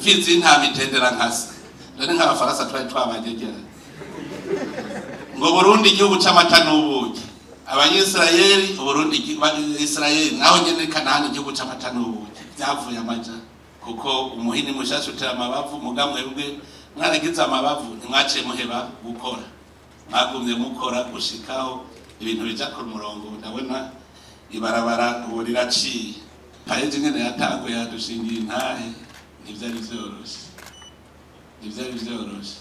Imfizi y'intama itendera nkase. None nk'abafaransa twari twabanyegera. Ngo Burundi igihugu c'amata n'ubuki. Abanyisirayeli Burundi Israeli naho nyene Kanahani igihugu c'amata n'ubuki. Vyavuye amaja kuko umuhini mushasha utera amabavu, mugamwe bwe mwaragize amabavu ntimwaciye muheba gukora. Mwagumye mukora gushikaho ibintu bija ku murongo. Ndabona ibarabara ubu riraciye. PAEEJ nyene yatanguye yadushingiye intahe, ntivyari vyoroshe. Ntivyari vyoroshe.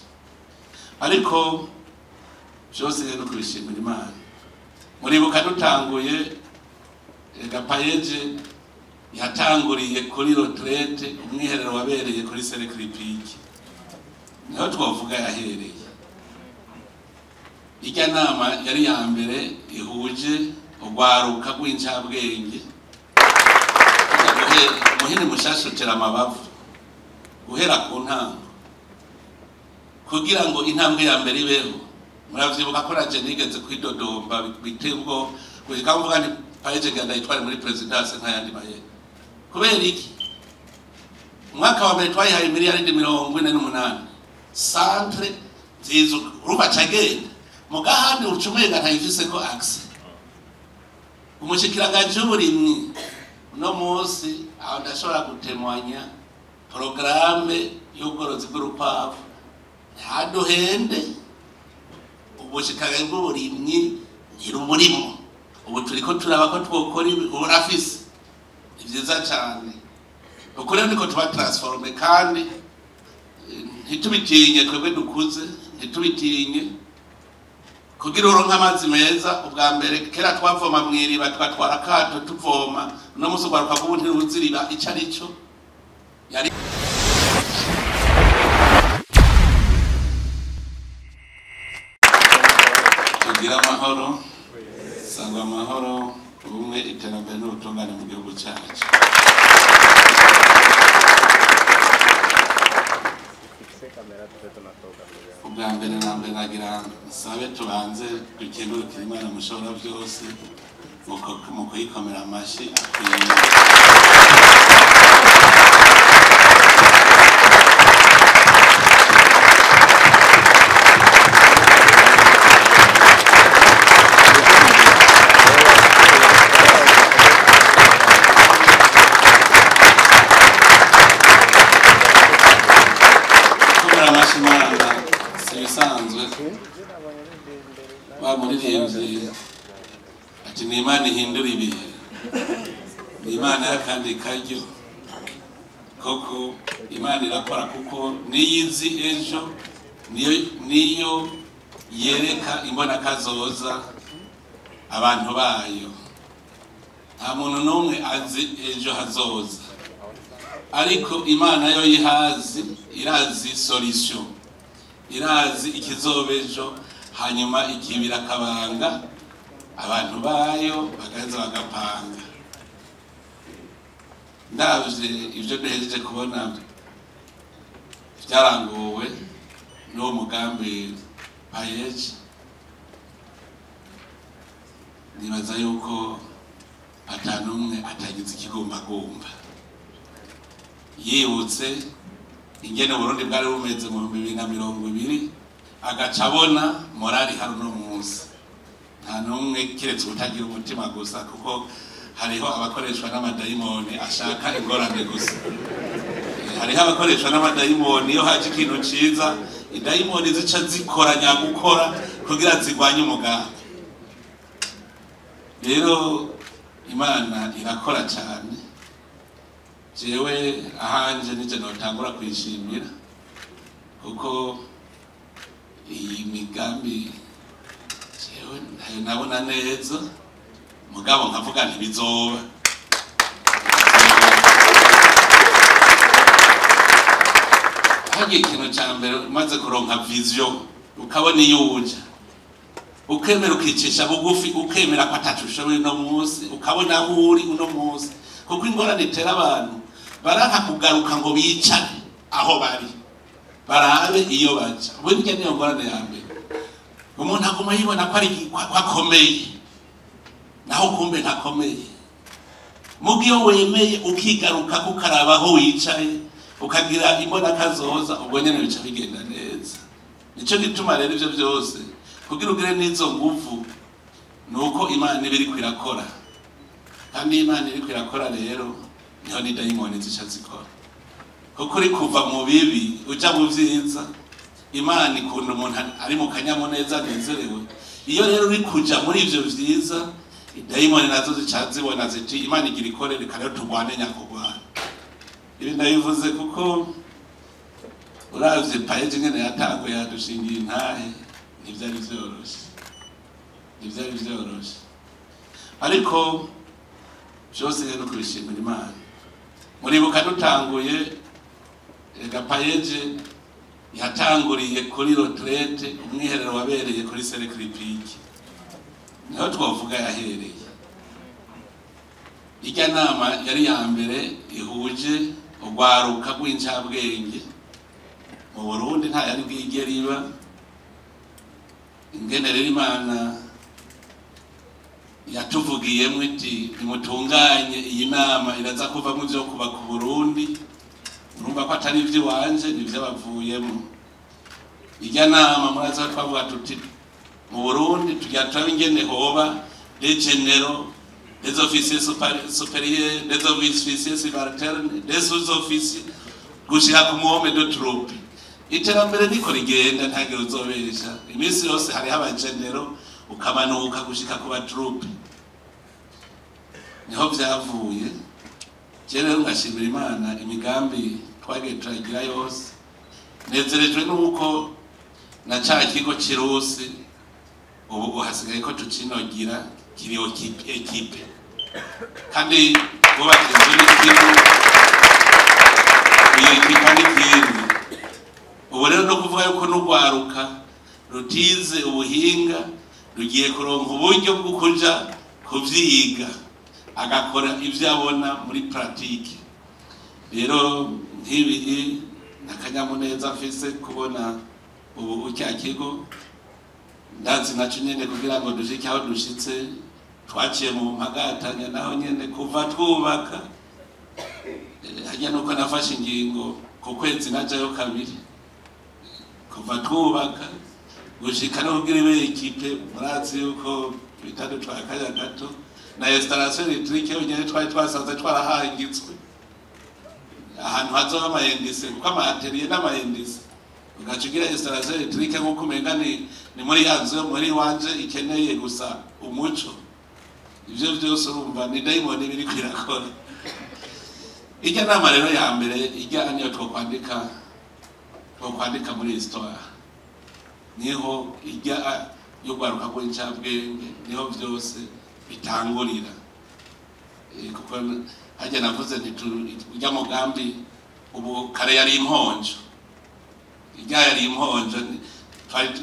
Ariko vyose rero kubishimira Imana. Muribuka dutanguye PAEEJ yatanguriye kuri retraite, umwiherero wabereye kuri Cercle Hippique. Niho twovuga yahereye. Irya nama yari ya mbere ihuje urwaruka rw'incabwenge. Muhini mushasha utera amabavu guhera ku ntango kugira ngo intambwe ya mbere ibeho. Muravyibuka ko naje nigeze kwidodomba biteye ubwoba gushika mvuga nti PAEEJ ngenda yitware muri presidence nk'ayandi mahera. Kubera iki? Umwaka wa mbere twayihaye miliyaridi 48 centre nziza uruba cagenda mugahandi ucumenga ntayifise ko accès. Umushikiranganji w'uburimyi uno munsi aho ndashobora gutemwanya programme y'ubworozi bw'urukwavu ntaduhende. Ubushikiranganji bw'uburimyi ntiruburimo. Ubu turiko turaba ko twokora urafise ni vyiza cane. Uko rero niko tuba transforme kandi ntitubitinye, twebwe dukuze ntitubitinye kugira uronke amazi meza. Ubwa mbere kera twavoma mw'iriba twatwara akato tuvoma, uno munsi urwaruka rw'ubu ntiruziriba ico arico. Yari tugira amahoro, sangwa amahoro, ubumwe, iterambere n'ubutungane mu gihugu cyacu. Ubwa mbere na mbere nagira nsabe tubanze dukengurukire Imana mushobora byose mu kuyikomera amashi akwiye. Gukomera amashi Imana si ibisanzwe. Wa muririmbyi ati ni Imana ihindura ibihe, ni Imana y'akandi karyo. Koko Imana irakora kuko niyo izi ejo, niyo yereka imbonakazoza abantu bayo. Nta muntu n'umwe azi ejo hazoza, ariko Imana yo yihazi, irazi solution, irazi ikizoba ejo, hanyuma ikibira akabanga abantu bayo bakaza bagapanga. Ndavye ivyo duhejeje kubona vyaranguwe n'uwo mugambi PAEEJ, nibaza yuko atanumwe atagize ikigumbagumba. Yibutse ingene Burundi bwari bumeze mu 2020, agaca abona morali hari uno munsi. Nta n'umwe kiretse utagira umutima gusa, kuko hariho abakoreshwa n'amadayimoni ashaka ingorane gusa. Hariho abakoreshwa n'amadayimoni, iyo haje ikintu ciza idayimoni zica zikora nyagukora kugira zigwanye umugambi. Rero Imana irakora cyane. Jewe ahanje nije notangura kwishimira kuko iyi migambi jewe ntayo nabona neza, mugabo nkavuga ntibizoba. Hagiye ikintu ca mbere umaze kuronka vision, ukabona iyo uja, ukemera ukicisha bugufi, ukemera ko ataco ushoboye uno munsi, ukabona aho uri uno munsi. Kuko ingorane itera abantu baranka kugaruka ngo bicare aho bari, barabe iyo baja. Burya niyo ngorane ya mbere. Umuntu aguma yibona ko ari ko akomeye, naho kumbe ntakomeye. Muga iyo wemeye ukigaruka ukaraba aho wicaye, ukagira imbona kazoza, ubwo nyene bica bigenda neza. Nico gituma rero ivyo byose kugira ugire n'izo nguvu nuko Imana iba iriko irakora, kandi Imana iriko irakora rero niho ni dayimoni zica zikora, kuko uri kuva mu bibi uja mu vyiza. Imana ikunda umuntu ari mu kanyamuneza anezerewe. Iyo rero uri kuja muri ivyo vyiza, idayimoni nazo zica zibona ziti Imana igira ikore, reka rero turwane nyakugwana. Ibi ndabivuze kuko uravye PAEEJ ingene yatanguye yadushingiye intahe, ntivyari vyoroshe, ntivyari vyoroshe, ariko vyose rero kubishimira Imana. Muribuka dutanguye, ega PAEEJ yatanguriye kuri retraite, umwiherero wabereye kuri Cercle Hippique, niho twavuga yahereye. Irya nama yari ya mbere ihuje urwaruka rw'incabwenge mu Burundi, nta yari bwigere iba. Ingene rero Imana yatuvugiyemwo iti nimutunganye iyi nama, iraza kuvamwo ivyo kubaka Burundi. Urumva ko atari ivy'iwanje, ni ivy'abavuyemo. Irya nama muraza twavuga tuti mu Burundi tugira turabe ingene hoba des généraux, des officiers supérieurs, des officiers subalternes, des sous-officiers, gushika ku muhome de troupe. Iterambere niko rigenda, ntagire uzobesha. Iminsi yose hariho abagenero, ukamanuka gushika ku ba troupe, niho vyavuye. Je rero ngashimira Imana imigambi twagiye turagira yose. Nezerejwe nuko na ca kigo cirusi ubu hasigaye ko tucinogira, kiri équipé, kandi bubaka inzu n'ikigo, iyo équipe n'ikindi. Ubu rero no kuvuga yuko n'urwaruka rutize ubuhinga rugiye kuronka uburyo bwo kuja kuvyiga, agakora ivyo abona muri pratique. Rero nk'ibi n'akanyamuneza mfise kubona ubu cya kigo, ndazi naco nyene kugira ngo dushike aho dushitse twaciye mu mpagatanya, naho nyene kuva twubaka hajya nuko nafashe ingingo ku kwezi najayo kabiri kuva twubaka gushika no kugira ibe équipé. Murazi yuko bitadutwaye akanya gato, na installation électrique yonyene twari twasanze twarahangitswe ahantu hazoba ama indices, kuko ama atelier n'ama indices, ugaca ugira installation électrique nk'uko umenga ni muri ya nzu yo muri wanje ikeneye gusa umuco. Ivyo vyose urumva ni dayimoni biriko irakora. Irya nama rero ya mbere, irya niyo twokwandika muri histoire, niho irya y'urwaruka rw'incabwenge, niho vyose bitangurira. Kuko harya navuze nti urya mugambi ubu kare yari imponjo, irya yari imponjo,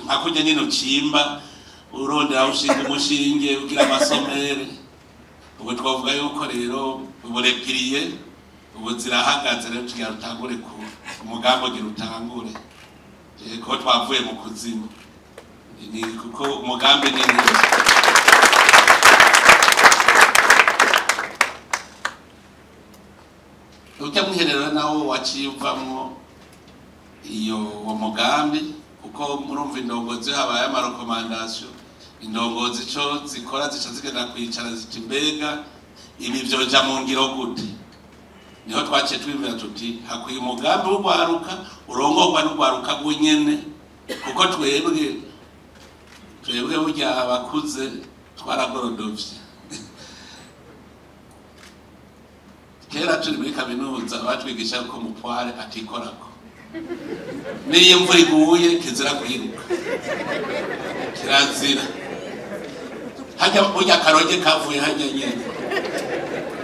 nka kurya nyene ucimba urondera aho ushinga umushinge ugira amasomere. Ubu twavuga yuko rero ubu les piliers ubu zirahagaze, rero tugira rutangure ku umugambi ugira utangure, ko twavuye mu kuzimu, ni kuko umugambi ni mwiza. Urya mwiherero nawo waciye uvamwo iyo uwo mugambi, kuko murumva indongozi habaye ama recommandations, indongozi ico zikora zica zigenda kwicara ziti mbega ibi vyoja mu ngiro gute? Niho twaciye twiyumvira tuti hakwiye umugambi w'urwaruka urongorwa n'urwaruka rw'nyene, kuko twebwe burya abakuze twaragorodovye. Kera turi muri kaminuza batwigisha ko umupoire atikorako, n'iyo imvura iguye kizira kwiruka, kirazira. Hajya burya akaroge kavuye hajya nyene.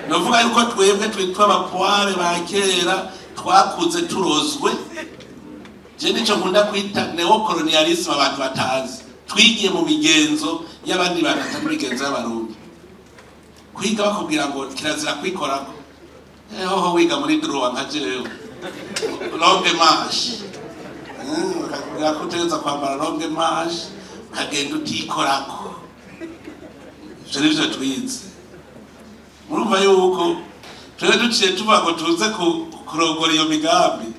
Novuga yuko twebwe twitwa abapoire ba kera twakuze turozwe. Je nico nkunda kwita néocolonialisme, abantu batazi twigiye mu migenzo y'abandi bantu atari imigenzo y'Abarundi. Kwiga bakubwira ngo kirazira kwikorako, hoho wiga muri droit nka jewe, longue manche, bakakubwira ko utegerezwa kwambara longue manche ukagenda utikorako. Ivyo nivyo twize. Murumva yuko twebwe duciye tuvuga ngo tuze kurongora iyo migambi.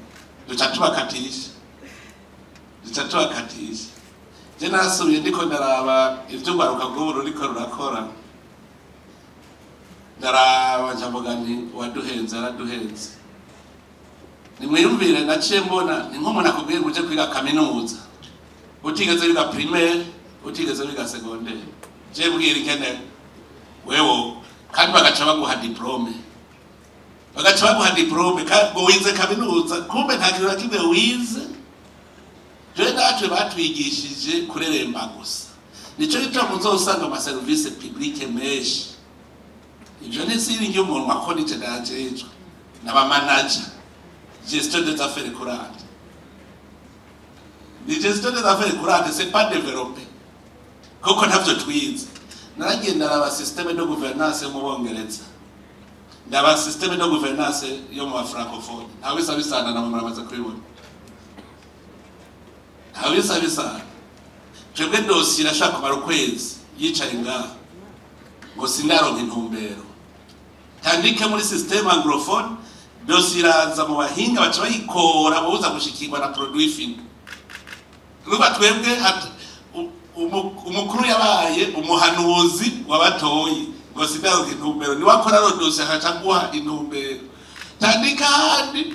Duca tubakatisha, duca tubakatisha. Je nasubiye ndiko ndaraba ivy'urwaruka rw'ubu ruriko rurakora, ndaraba ncavuga nti uwaduhenze araduhenze. Nimwiyumvire, naciye mbona ni nk'umuntu akubwiye ngo uje kwiga kaminuza utigeze wiga primaire, utigeze wiga secondaire. Je mbwira ingene wewe, kandi bagaca baguha diplôme, bagaca baguha diplôme ngo wize kaminuza, kumbe nta kintu na kimwe wize. Je natwe batwigishije kureremba gusa. Nico gituma muzosanga ama service public menshi, ivyo nisiringi umuntu akora ico ndajejwe n'aba manager, gestion des affaires courantes. Ni gestion des affaires courantes, c'est pas développé kuko ntavyo twize. Naragenda ndaba système de gouvernance yo mu Bongereza, ndaba système de gouvernance yo mu francophone, ntawe bisa bisana na muramaze kubibona, ntawe bisa bisana. Twebwe dosiye irashaka kumara ukwezi yicaye ngaha ngo sindaronka intumbero. Tandike muri système anglophone, dosiye iraza mu bahinga, baca bayikora buza gushikirwa na produit fini. Urumva twebwe umukuru yabaye umuhanuzi wabatoyi ngo sindaronka intumbero, niwe akora ro dosiye akaca guha intumbero. Tandika handi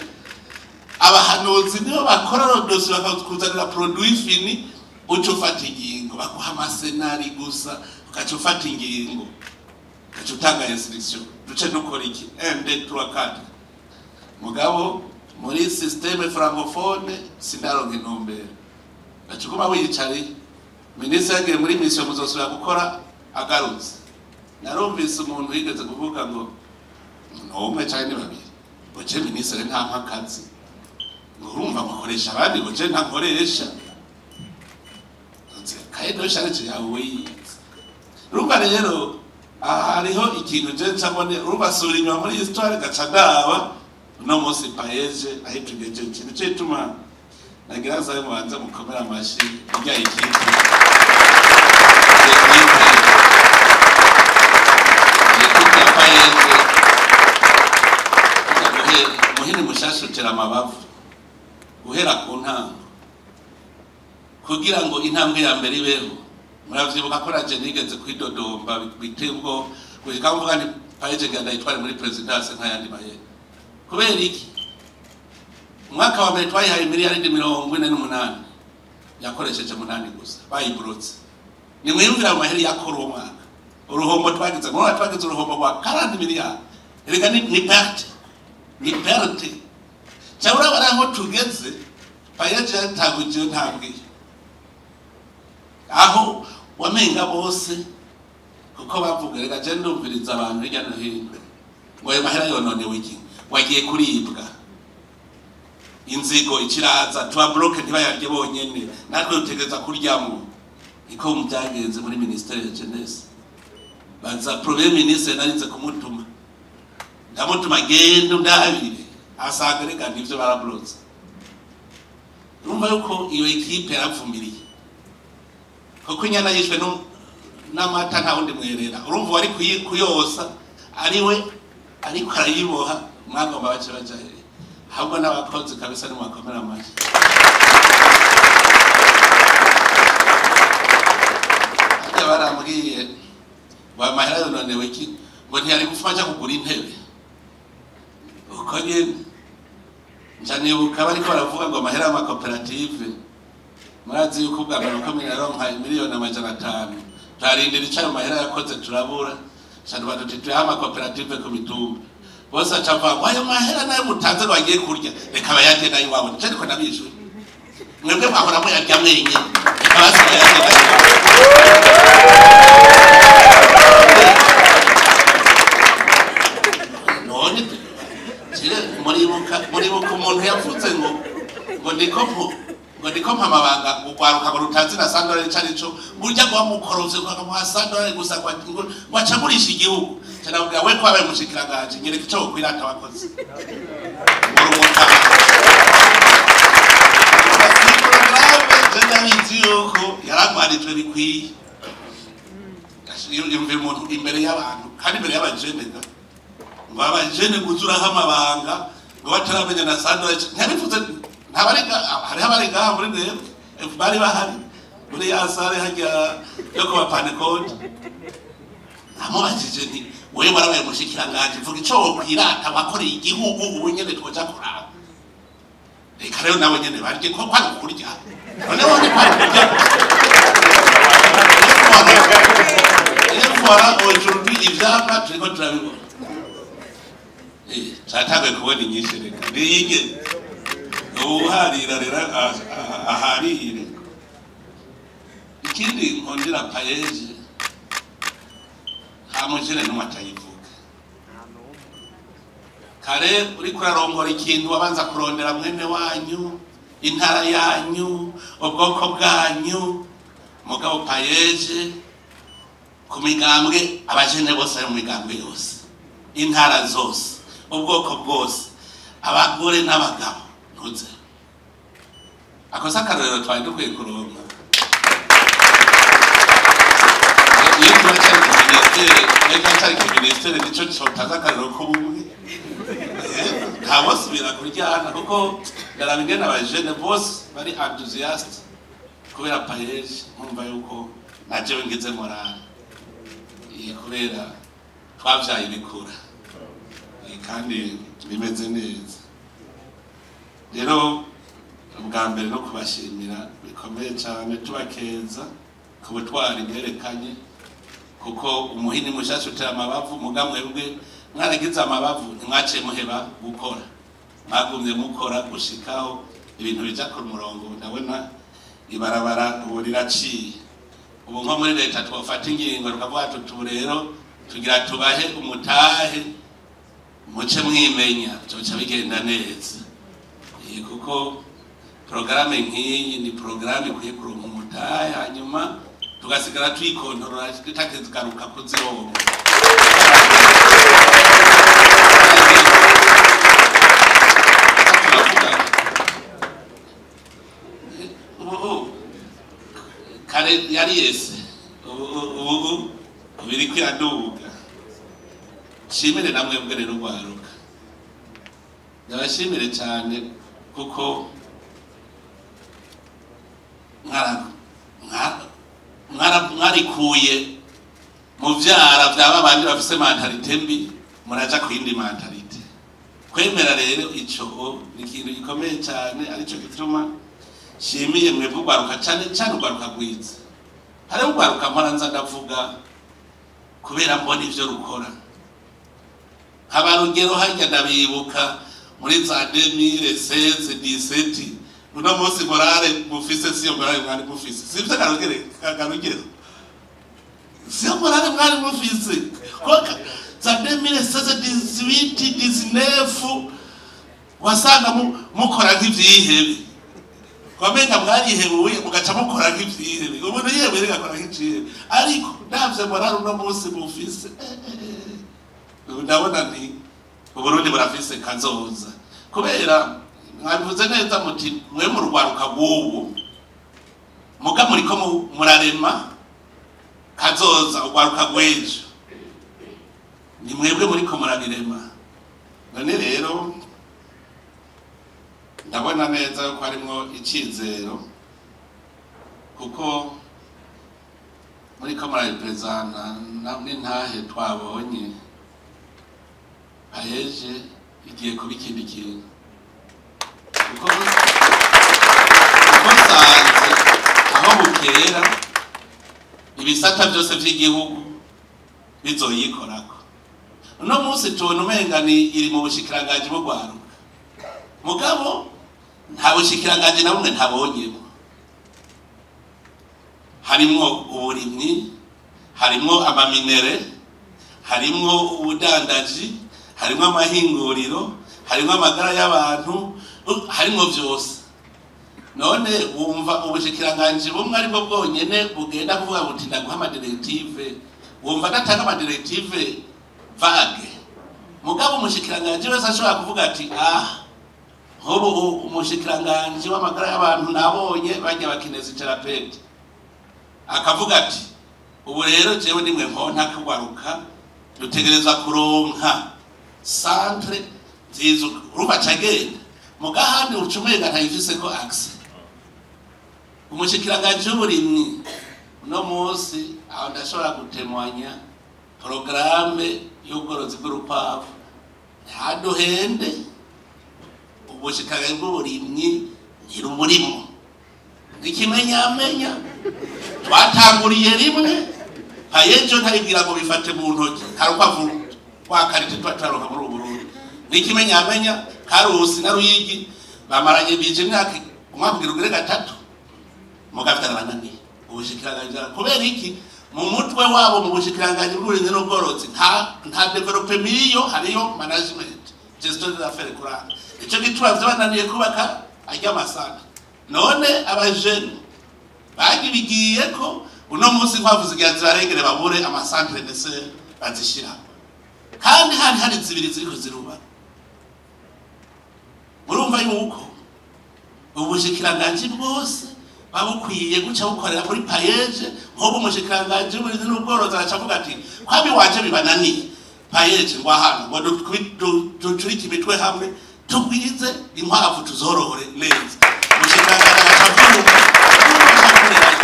abahanuzi nibo bakora ro dosiye bakakuzanira produit fini, uca ufata ingingo, baguha ama scénario gusa, ugaca ufata ingingo, ugaca utanga instruction, duce dukora iki, 1 2 3 4. Mugabo muri système francophone sindaronka intumbero, gaca uguma wiyicariye. Minisitiri yagiye muri mission, muzosubira gukora agarutse. Narumvise umuntu yigeze kuvuga ngo ni umwe canke ni babiri, ngo je minisitiri ntampa akazi, ngo urumva ngo akoresha abandi, ngo je ntankoresha kaye dosharije yawe yize. Urumva rero aha hariho ikintu je ncabone, urumva sura inyuma muri histoire gaca ndaba uno munsi PAEEJ aho tugejeje. Nico gituma nagira nsabe mubanze mukomere amashi irya équipe, l'équipe ya PAEEJ. Muhini mushasha utera amabavu, guhera ku ntango kugira ngo intambwe ya mbere ibeho. Muravyibuka ko naje nigeze kwidodomba biteye ubwo gushika mvuga nti PAEEJ ngenda yitware muri présidence nk'ayandi mahera. Kubera iki? Umwaka wa mbere twayihaye miliyaridi 48, yakoresheje 8 gusa, bayiburutse. Nimwiyumvira mu mahera yakora uwo mwaka, uruhombo twagize. Murabona twagize uruhombo rwa 40 miliyari. Erega ni perte, ni perte. Cyangwa urabona aho tugeze, PAEEJ yatanguje ntambwe aho wamenga bose kuko bavuga. Reka je ndumviriza abantu hirya no hino ngo ayo mahera yononewe iki, wagiye kuribwa inzigo ikiraza tuba bloquer, ntibayarye bonyene, natwe dutegereza kuryamo. Niko byagenze muri ministère ya jeunesse. Baza premier ministre, narinze kumutuma, ndamutuma genda ndabire, asanga reka nivyo barablotse. Urumva yuko iyo équipe yaravumiriye kuko inyana yishwe n'amata nta wundi mwerera. Urumva wari kuyosa ariwe ariko arayiboha, mwagomba bace baja hehe? Ahubwo n'abakozi kabisa nimwakomera amashyi. Harya barambwiye ngo ayo mahera yononewe iki, ngo ntiyari gupfa aja kugura intebe uko nyene. Nca nibuka bariko baravuga ngo amahera y'amakoperative. Murazi yuko ubwa mbere komine yaronka miliyoni 500, turarindira ico ayo mahera yakoze turabura. Ca tuba tuti tuyahe amakoperative ku mitumba bose. Aca avuga ngo ayo mahera nayo mutanze ngo bagiye kurya, reka bayarye nayo iwabo. Nico ariko nabishuye, mwebwe mwahora muyarya mwenyene, reka basi bayarye nayo iwabo. None muribuka umuntu yavuze ngo ndiko ngo ndiko mpamabanga urwaruka ngo rutazi na sandorari ico arico, burya ngo wamukorovye ukamuha sandorari gusa ngo acagurisha igihugu. Ca we ko wabaye umushikiranganji, nyereka ico wokwirata wakoze uri umutama. Je ndabizi yuko yaragwanijwe bikwiye. Yumva umuntu imbere y'abantu kandi imbere y'abajene ga, ngo abajene guzuraho amabanga ngo bataramenya na sandorari ntiyabivuze. Ntabarega, hariho abarega muri mwebwe bari bahari muri ya salle hajya yo kuba Pentecôte. Namubajije nti: "Wewe warabaye umushikiranganji, vuga ico wokwirata wakoreye igihugu ubu nyene twoja kuraba." Reka rero nabo nyene barye ko kwari kurya. Noneho ni kwari kurya. Et voilà, aujourd'hui ivyamwa turiko turabibona. Cyatanguye kubona inyinshi. Reka niyige uharira rero aharire. Ikindi nkundira PAEEJ, nta mujene n'umwe atayivuga. Kare uriko urarongora ikintu, wabanza kurondera mwene wanyu, intara yanyu, ubwoko bwanyu. Mugabo PAEEJ, ku migambwe, abajene bose bari mu migambwe yose, intara zose, ubwoko bwose, abagore n'abagabo, ntuze akoze akarorero twari dukwiye kuronka. Iyo tuba cari ku minisiteri, iyo tuba cari ku minisiteri, nico cotaza akarorero k'ubumwe. Nta bosubira kuryana, kuko ndaraba ingene abajene bose bari enthousiastes kubera PAEEJ, nkumva yuko najewe ngize morale. Kubera twavyaye ibikura. Kandi bimeze neza. Rero ubwa mbere no kubashimira bikomeye cyane, tubakeza ku butwari bwerekanye, kuko umuhini mushasha utera amabavu. Muga mwebwe mwaragize amabavu, ntimwaciye muheba gukora, mwagumye mukora gushikaho ibintu bija ku murongo. Ndabona ibarabara ubu riraciye. Ubu nko muri leta twafata ingingo tukavuga tuti: "Ubu rero tugira tubahe umutahe, muce mwimenya," byoca bigenda neza. Kuko porogaramu nk'iyi ni porogaramu ikwiye kuronka umutahe, hanyuma tugasigara tuyikontorora, tutakigaruka kuzironka. Turavuga ubu, kare yari yese, ubu biriko iraduga. Nshimire namwe bwe rero urwaruka, ndabashimire cyane, kuko mwarikuye mu vyara vya babandi bafise mentalité mbi, muraja ku yindi mentalité. Kwemera rero ico ni ikintu gikomeye cyane, arico gituma shimiye mwebwe urwaruka, cyane cyane urwaruka rwiza. Hariho urwaruka mpora nza ndavuga kubera mbona ivyo rukora. Nk'abarugero harya ndabibuka muri za 2016, 17. Uno munsi morale mufise siyo morale mwari mufise, sivyo? Karugere, karugero, siyo morale mwari mufise koka za 2016, 18, 19. Wasanga mukora nk'ivyihebe, wamenga mwarihebuye, mugaca mukora nk'ivyihebe. Umuntu yihebuye agakora nk'icihebe. Ariko ndavye morale uno munsi mufise, ndabona nti Uburundi burafise kazoza, kubera mwabivuze neza muti mwe mu rwaruka rw'ubu, muga muriko murarema kazoza. Urwaruka rw'ejo ni mwebwe muriko murabirema. None rero ndabona neza yuko harimwo icizero, kuko muriko murabiperezana n'intahe twabonye. PAEEJ igiye kuba ikindi kintu, kuko nsanze aho bukera ibisata byose by'igihugu bizoyikorako. Uno munsi tubona umenga ni iri mu bushikiranganji bw'urwaruka, mugabo nta bushikiranganji na bumwe ntabonyemo. Harimwo uburimyi, harimwo amaminerais, harimwo ubudandaji, harimwo amahinguriro, harimwo amagara y'abantu, harimwo vyose. None wumva ubushikiranganji bumwe aribwo bwonyene bugenda kuvuga buti: "Ndaguha amadirectives"? Wumva adatanga amadirectives vagues? Mugabo umushikiranganji wese ashobora kuvuga ati: "Ah, nk'ubu umushikiranganji w'amagara y'abantu nabonye bajya bakinésithérapeutes," akavuga ati: "Ubu rero jewe nimwe nkonta kugwaruka, dutegereza kuronka centre nziza." Urumva acagenda Mugahandi ucumenga ntayifise ko accès. Umushikiranganji w'uburimyi uno munsi aho ndashobora gutemwanya porogaramu y'ubworozi bw'urukwavu, ntaduhende, ubushikiranganji bw'uburimyi ntiruburimo. Ikimenyamenya twatanguriye rimwe, PAEEJ ntaribwira ngo bifate mu ntoki, nta rukwavu rwa qualité tuba turaronka muri ubu Burundi. N'ikimenyamenya Karusi na Ruyigi bamaranye bije imyaka, umwaka ugira ugere gatatu, mugabo vyarabananiye. Ubushikiranganji kubera iki? Mu mutwe wabo, mu bushikiranganji bw'uburimyi n'ubworozi, nta développement iriyo, hariyo management, gestion des affaires courantes. Ico gituma vyabananiye kubaka arya masaka. None abajene bagibigiye ko uno munsi inkwavu zigira zibarengere, babure ama centres d'essai bazishiramo, kandi hari zibiri ziriko zirubaka. Murumva yuko ubushikiranganji bwose babukwiye guca bukorera muri PAEEJ. Nk'ubu umushikiranganji w'uburimyi n'ubworozi araca avuga ati: "Kwabi wanje bibananiye, PAEEJ ngo hano ngo ducurike imitwe hamwe, tugwize inkwavu, tuzorore neza." Umushikiranganji agaca avyumva, akorerayo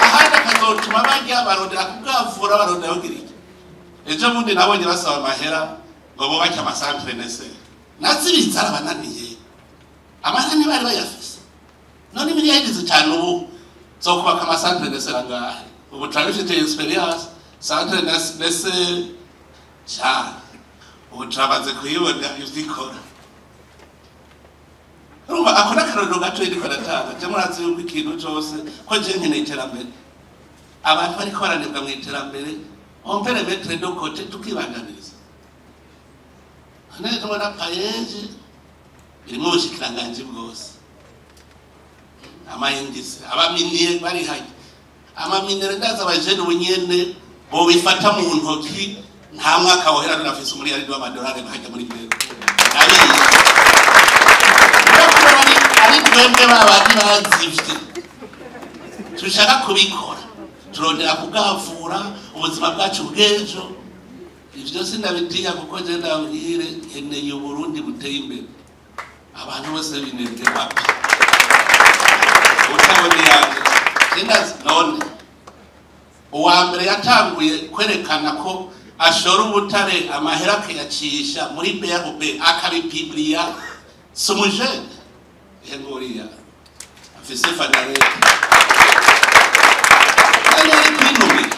ahandi, akazotuma barya barondera kubwavura, barondera kugira iki. Ejo bundi nabonye basaba amahera ngo bubake ama centres d'essai, nazibitse arabananiye. Amahera ntibari bayafise. None miliyari 5 ubu zo kubaka ama centres d'essai angahe? Ubu turabifite expérience, centre d'essai cyane, ubu turamaze kuyibona ivyo ikora. Urumva ako n'akarorero gato ndiko ndatanga. Je murazi yuko ikintu cose ko je nkeneye iterambere, abantu bariko baranebwa mu iterambere, on peut les mettre de côté, tukibandaniriza none. Tubona PAEEJ irimo ubushikiranganji bwose, ama industries, aba miniers bari hajya, ama minerais. Ndaza abajene ubunyene bobifata mu ntoki, nta mwaka wohera tunafise umuriyaridi w'amadolari hajya muri mbere. Ndabizi ari twebwe babandi bazivye tushaka kubikora, turondera kugavura ubuzima bwacu bw'ejo. Ivyo sinabitinya, kuko je ndabwire nkeneye Uburundi buteye imbere, abantu bose binebwe wapi utabona yanje sindazi. None uwa mbere yatanguye kwerekana ko ashora ubutare, amahera akayacisha muri BRB, akabipibliya, si umujene nguriya afise fanarete kandi ari kwinumira?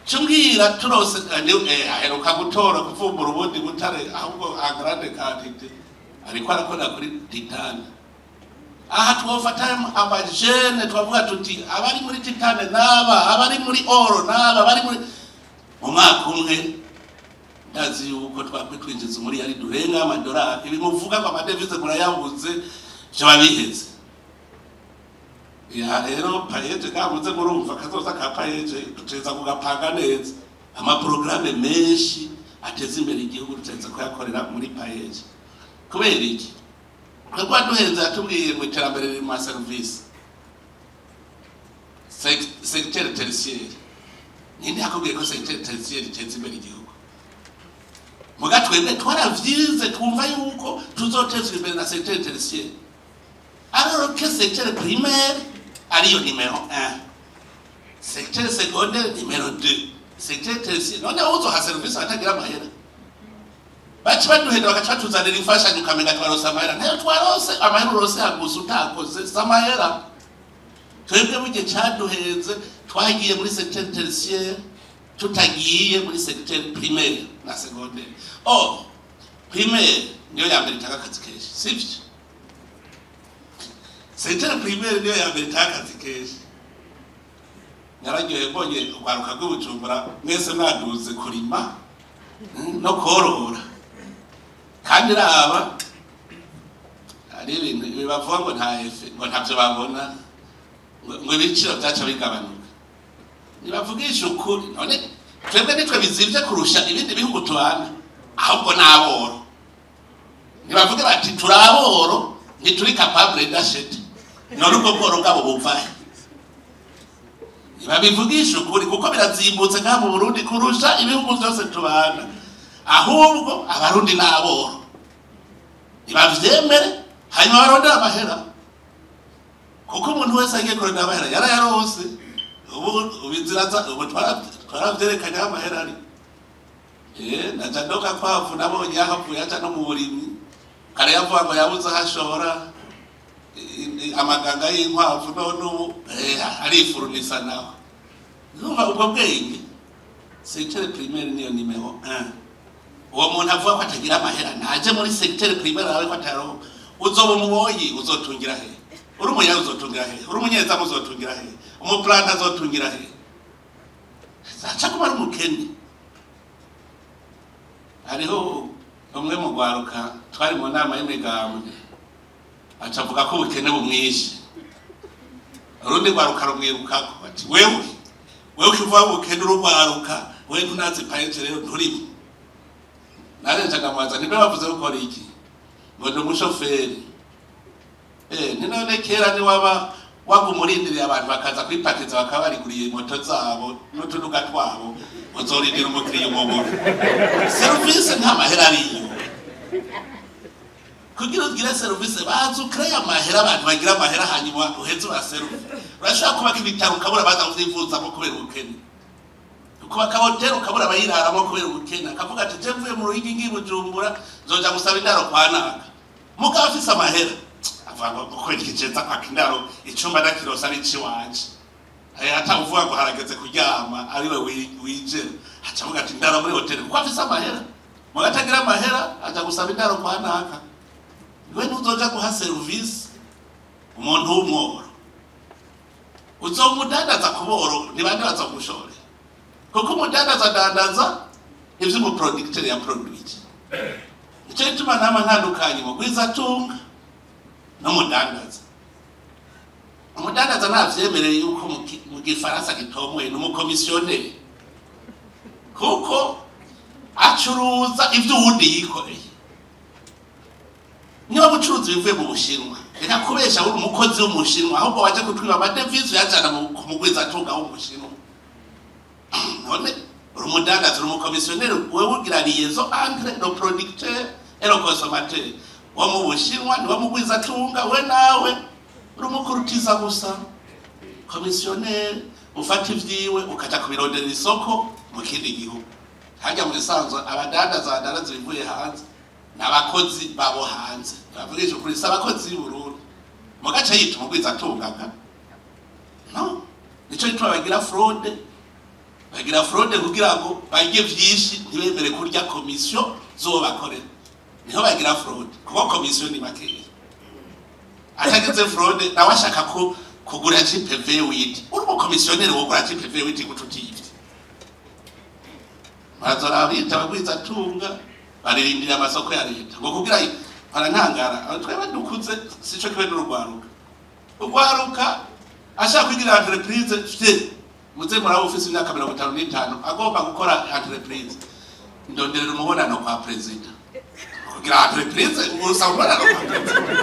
Cumbwira turose aheruka gutora kuvumbura ubundi butare, ahubwo en grande quantité, ariko arakora kuri titane. Aha twofata abajene, twavuga tuti abari muri titane n'aba, abari muri or n'aba, abari muri, mu mwaka umwe ndazi yuko twakwi twinjiza umuriyari durenga amadolari. Ibi muvuga ngo ama devises murayabuze, vyoba biheze. Ya rero PAEEJ kabuze, murumva kazoza ka PAEEJ duteza kugapanga neza. Ama programmes menshi ateza imbere igihugu duteza kuyakorera muri PAEEJ. Kubera iki? Twebwe duhenze yatubwiye ngo iterambere riri mu ma services, secteur tertiaire. Ninde yakubwiye ko secteur tertiaire iteza imbere igihugu? Muga twebwe twaravyize, twumva yuko tuzotezwa imbere na secteur tertiaire, alors que secteur primaire ariyo numéro 1, secteur secondaire numéro 2, secteur tertiaire. None uzoha service atagira amahera? Baca baduhenda, bagaca batuzanira imfashanyo, ukamenga twarose amahera. Ntayo twarose. Amahera urose yagusa utakoze si amahera. Twebwe burya caduhenze, twagiye muri secteur tertiaire tutagiye muri secteur primaire na secondaire. Or primaire niyo ya mbere itanga akazi kenshi, sivyo? Secteur primaire niyo ya mbere itanga akazi kenshi. Nararyohe mbonye urwaruka rw'Ibujumbura mwese mwaduze kurima no korora. Kandi raba, hari ibintu ibi bavuga ngo nta effet, ngo ntavyo babona, ngo ibiciro vyaca bigabanuka. Nibavugisha ukuri, none twebwe nitwe bizimvye kurusha ibindi bihugu tubana? Ahubwo n'aboro ntibavuge bati turi aboro, ntituri capable d'acheter. None ubwo bworo bwabo buvahe? Ntibabivugisha ukuri, kuko birazimbutse ngaha mu Burundi kurusha ibihugu vyose tubana. Ahubwo Abarundi n'aboro. Nibavyemere hanyuma barondera amahera, kuko umuntu wese agiye kurondera amahera yarayarose. Ubu inzira ubu twaravyerekanye aho amahera ari. Naja ndoka kwavu nabonye yahavuye aja no mu burimyi. Kare yavuga ngo yabuze aho ashora amaganga y'inkwavu, none ubu arifurunisa nawe. Ndumva ubwo bwenge. Secteur primaire niyo numéro 1. Uwo muntu avuga ko atagira amahera naje muri secteur primaire arabe ko atayaronka. Uzoba umuboyi uzotungira he? Uri umuyaga uzotungira he? Uri umunyezamu uzotungira he? Umuplanta azotungira he? Aca kuba ari umukene. Hariho umwe mu rwaruka twari mu nama y'imigambwe, aca avuga ko ubukene bumwishe. Urundi rwaruka rumwirukako ati wewe ukivuga ubukene urugwaruka, wewe ntunazi payeje rero nturimo. Narenje ndamubaza niba bavuze gukora iki, ngo ndi umushoferi. Ni none kera ni waba wagumurindiriye abantu bakaza kwipakiza bakaba bariguriye moto zabo n'utuduga twabo, uzorindira umukiriya umubura. Serivisi nta mahera ariyo. Kugira ugire serivisi baza ukreye amahera, abantu bagira amahera hanyuma uheze uraseruve. Urashobora kubaka ibitaro ukabura baza kuvyivuzamo kubera ubukene, kubaka hoteli ukabura abayiraramo kubera ubukene. Akavuga ati je mvuye mu Ruyigi ngiye Bujumbura nzoja gusaba indaro kwa naka. Mugabo afise amahera avuga ngo kubera iki ceza kwaka indaro, icumba ndakironsa ari iciwanje. Atavuga ngo harageze kuryama ariwe wijera, aca avuga ati indaro muri hoteli kuko afise amahera. Mugabo atagira amahera aja gusaba indaro kwa naka. Niwe ntuzoja guha serivisi umuntu w'umworo, uzomudandaza ku boro ni bande bazogushorera? Kuko umudandaza adandaza ivyo umuproducteur ya produit. Nico gituma nama ntandukanye mugwizatunga n'umudandaza. Umudandaza ntavyemereye yuko mu gifaransa gitomoye n'umukomisiyoneri, kuko acuruza ivyo uwundi yikoreye. Niba bucuruzi bivuye mu Bushinwa, reka kubesha uri umukozi w'Umushinwa, ahubwo waje kutwiba amadevize uyajana ku mugwizatunga w'Umushinwa. None uri umudandaza, uri umukomisiyoneri, wewe ugira liaison entre le producteur et le consommateur. Wo mu Bushinwa niwo mugwizatunga, we nawe uri umukurutiza gusa, komisiyoneri ufata ivyiwe ukaja kubirondera isoko mu kindi gihugu. Harya mu bisanzwe abadandaza badandaza ibivuye hanze n'abakozi babo hanze, bavugisha ukuri, si abakozi b'i Burundi. Mu gace yita umugwizatunga no, nico gituma bagira fraude. Bagira fraude kugira ngo barye vyinshi, ntibemere kurya komisiyo z'uwo bakorera. Niho bagira fraude, kuko komisiyo ni makeya. Atagize fraude nawe ashaka ko kugura GPV witi, uri umukomisiyoneri wogura GPV witi guca utiyivye. Barazora bita abagwizatunga baririndira amasoko ya leta ngo kugira barantangara. Twebwe dukuze sico kibe n'urugwaruka. Urwaruka ashaka kwigira entreprise fye, muze murabo ufise imyaka 55 agomba gukora entreprise, ndonderera umubonano kwa president kugira entreprise, usaba umubonano kwa president.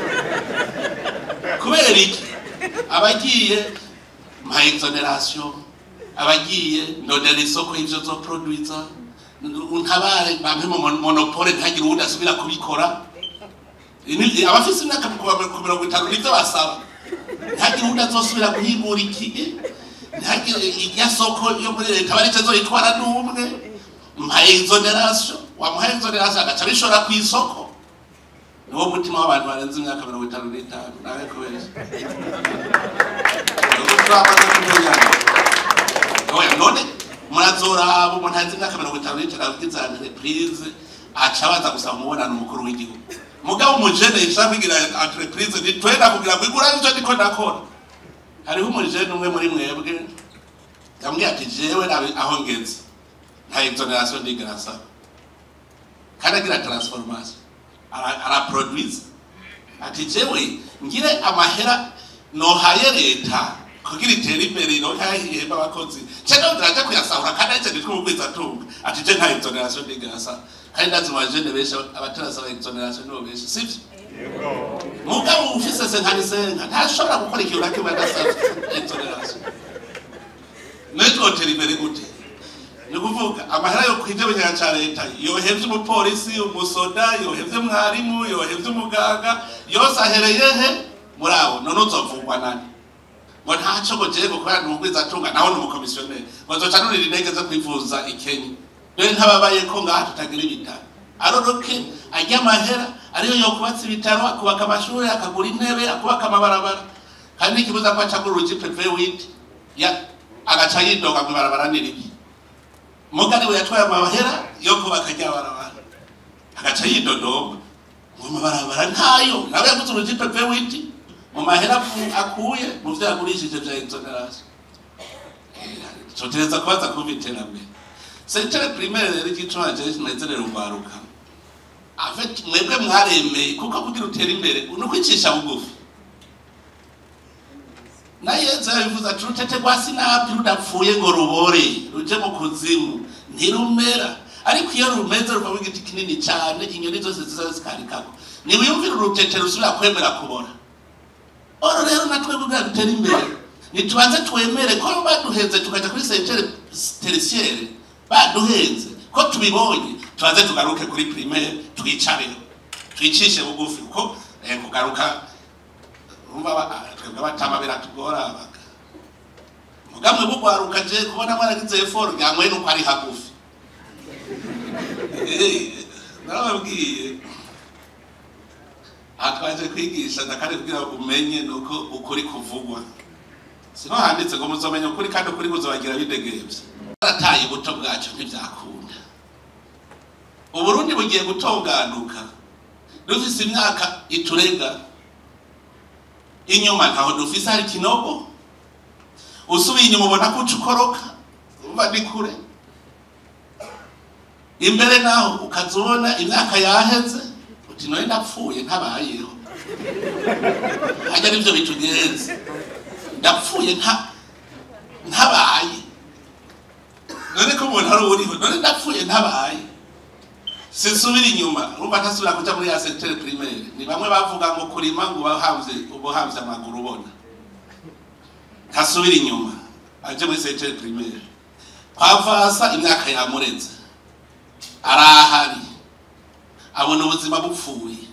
Kubera iki? Abagiye mpa exoneration, abagiye ndondera isoko y'ivyo zoproduiza, untabare bampe monopole ntagire uwundi asubira kubikora. Abafise imyaka 50 nivyo basaba, ntagire uwundi azosubira guhingura iki, ntagire irya soko yo muri leta barico azoyitwara n'umwe. Mpa exoneration, wamuha exoneration agaca abishora kw'isoko. Niwo mutima w'abantu barenze imyaka 55 nawe kubesha. Oya none murazoraba umuntu arenze imyaka 55 agize entreprise aca abaza gusaba umubonano umukuru w'igihugu. Mugabo umujene yishaka kwigira entreprise ni twenda kugira ngo igura ivyo ndiko ndakora. Hariho umujene umwe muri mwebwe yambwiye ati jewe aho ngeze nta exoneration ndigera nsaba, kandi agira transformation araproduise. Ati jewe ngire amahera nohaye leta kugira itere imbere ihemba abakozi, nca ndaja kuyasahura kandi arico nitwa umugwizatunga. Ati je nta exoneration ndigera nsaba, kandi ndazi mu bajene benshi abatarasaba exoneration nibo benshi, sivyo? Mugabo ufise senka ntashobora gukora ikintu na kimwe adasavye exoneration. Nitwotera imbere gute? Ni ukuvuga amahera yo kwija mu kigega ca leta yohevye umupolisi, umusoda, yohevye mwarimu, yohevye umuganga, yose ahereye he muri abo. None uzovugwa nani? Ngo ntaco, ngo jewe gukora ntugwizatunga, naho ni umukomisiyoneri, ngo nzoca nurira indege zo kwivuza i Kenya. Dore ntababaye ko ngaha tutagira ibitaro. Aroroke ajya amahera ariyo yokubatsa ibitaro, akubaka amashuri, akagura intebe, akubaka amabarabara. Kandi n'ikibuza ko acagura urujipe V8 ya agaca yidoga ngo ibarabara ni ribi. Mugari we yatwaye amahera yo kubaka rya barabara, agaca yidodomba ngo amabarabara ntayo. Nawe yaguze urujipe V8 mu mahera akuye mu vyo yagurishije vya exonération. Tutegereza kubaza kumva iterambere. Secteur primaire rero, igituma je nezerera urwaruka, en fait mwebwe mwaremeye, kuko kugira utere imbere ni ukwicisha bugufi. Na Yezu yabivuze ati: "Urutete rwa sinapi rudapfuye ngo rubore ruje mu kuzimu ntirumera, ariko iyo rumeze ruvamo igiti kinini cyane, inyoni zose ziza zikarikako." Ntiwiyumvire urutete rusubira kwemera kubora. Oro rero natwe kugira dutere imbere ntitubanze twemere ko baduhenze, tukaja kuri secteur tertiaire baduhenze, ko tubibonye, tubanze tugaruke kuri primaire, twicareho, twicishe bugufi, kuko kugaruka urumva twebwe abatama biratugora baga mugamwe bugwaruka. Je kubona mwaragize effort ryamwe nuko ari hagufi. Narababwiye aha twaje kwigisha ndakare kugira ngo umenye nuko ukuri kuvugwa. Sino handitse ngo muzomenya ukuri kandi ukuri kuzobagira bidegevye. Barataye ubuto bwacu, ntivyakunda. Uburundi bugiye gutonganuka dufise imyaka iturega inyuma, ntaho dufise, hari kinogo. Usubiye inyuma ubona ko uca ukoroka, umva ni kure. Imbere naho ukaza ubona imyaka yaheze, uti: "None ndapfuye ntabayeho?" Hajya nivyo bitugenze, ndapfuye ntabaye. None ko umuntu ari uriho, none ndapfuye ntabaye, sinsubira inyuma? Urumva ntasubira kuja muri ya secteur primaire. Ni bamwe bavuga ngo kurima ngo ubahamvye, ubuhamvye amaguru ubona. Ntasubira inyuma aje muri secteur primaire kwa Vasa, imyaka yamureze, arahari, abona ubuzima bupfuye.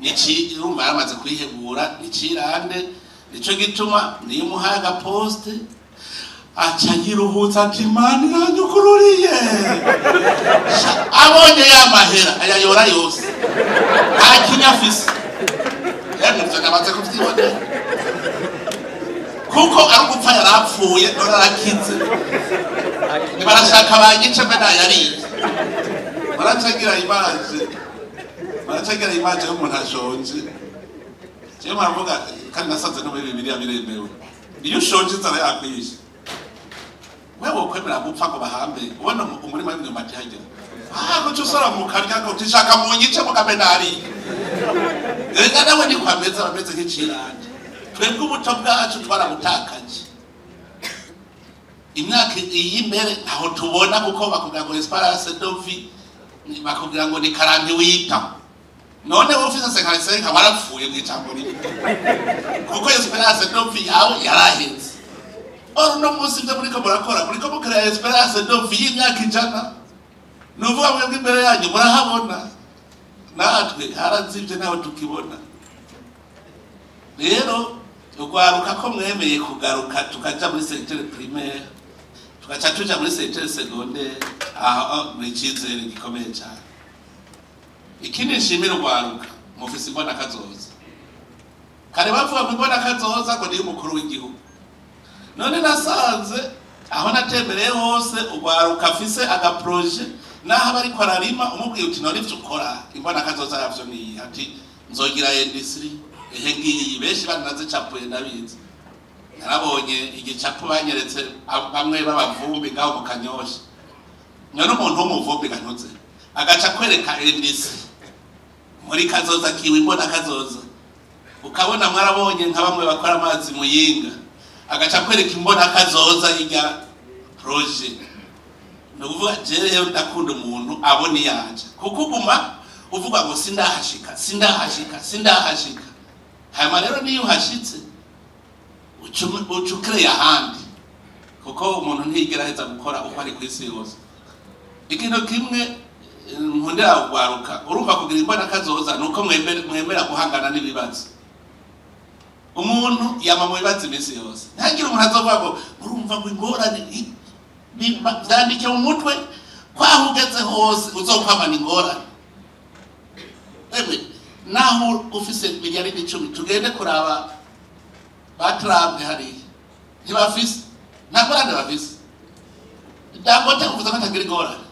Nici urumva yaramaze kwihebura nicirande. Nico gituma niyo umuhaye agaposte aca yiruhutsa ati: "Imana iranyukururiye." Abonye ya mahera ayayora yose, nta kinya afise. Yemwe, ivyo namaze kuvyibonera, kuko ari ugupfa yarapfuye, none arakize. Nibarashaka banyice mbe nayariye. Baracagira image, baracagira image y'umuntu ashonje. Jewe muravuga kandi nasanze no muri Bibiliya biremewe. Iyo ushonje inzara yakwishe, wewe wokwemera gupfa ngo bahambe ubona umurima w'imyumbati hagera, kuki usora mukarya ngo utishaka munyice mugambe nariye? Reka nawe niko ameze, abameze nk'icirande. Twebwe ubuto bwacu twarabutakaje. Imyaka iy'imbere ntaho tubona, kuko bakubwira ngo espérance de vie, bakubwira ngo ni 48. None wowe ufise 55 warapfuye mu ijambo rimwe, kuko espérance de vie yawe yaraheze. Oro uno munsi ibyo muriko murakora, muriko mukorera espérance de vie y'imyaka 100. Ni ukuvuga mwebwe imbere yanyu murahabona, natwe harazivye ntawe tukibona. Rero urwaruka, ko mwemeye kugaruka tukaja muri secteur primaire, tugaca tuja muri secteur secondaire, aho ni icizere gikomeye cyane. Ikindi nshimira urwaruka, mufise imbona kazoza. Kare bavuga ngo imbona kazoza ngo niyo umukuru w'igihugu. None nasanze aho natembereye hose urwaruka afise agaprojet, naho aba ariko ararima, umubwiye uti: "None ivyo ukora imbona kazoza yavyo niyi?" Ati: "Nzogira industrie." Ehe, ngiyi benshi baranazicapuye, ndabizi. Narabonye igicapo banyeretse bamwe b'abavumbi ngaho mu Kanyosha. None umuntu w'umuvumbi gantuze agaca kwereka industrie muri kazoza kiwe, imbona kazoza. Ukabona mwarabonye nka bamwe bakora amazi muyinga, agaca kwereka imbona kazoza y'irya projet. Ni ukuvuga jewe rero ndakunda umuntu abona iyanje, kuko uguma uvuga ngo sindahashika, sindahashika, sindahashika. Hanyuma rero niyo uhashitse uca ukereye ahandi, kuko umuntu ntiyigera aheza gukora uko ari ku isi yose. Ikintu kimwe nkundira kugwaruka, urumva kugira imbona kazoza nuko mwemera guhangana n'ibibazo. Umuntu yama mu bibazo iminsi yose, ntihagire umuntu azovuga ngo urumva ngo ingorane vyandike mu mutwe kwaho ugeze hose uzokwamana ingorane. Emwe naho ufise miliyari 10 tugende kuraba ba Trump hariya, ntibafise, nta ngorane bafise. Dangote uvuze ko atagira ingorane,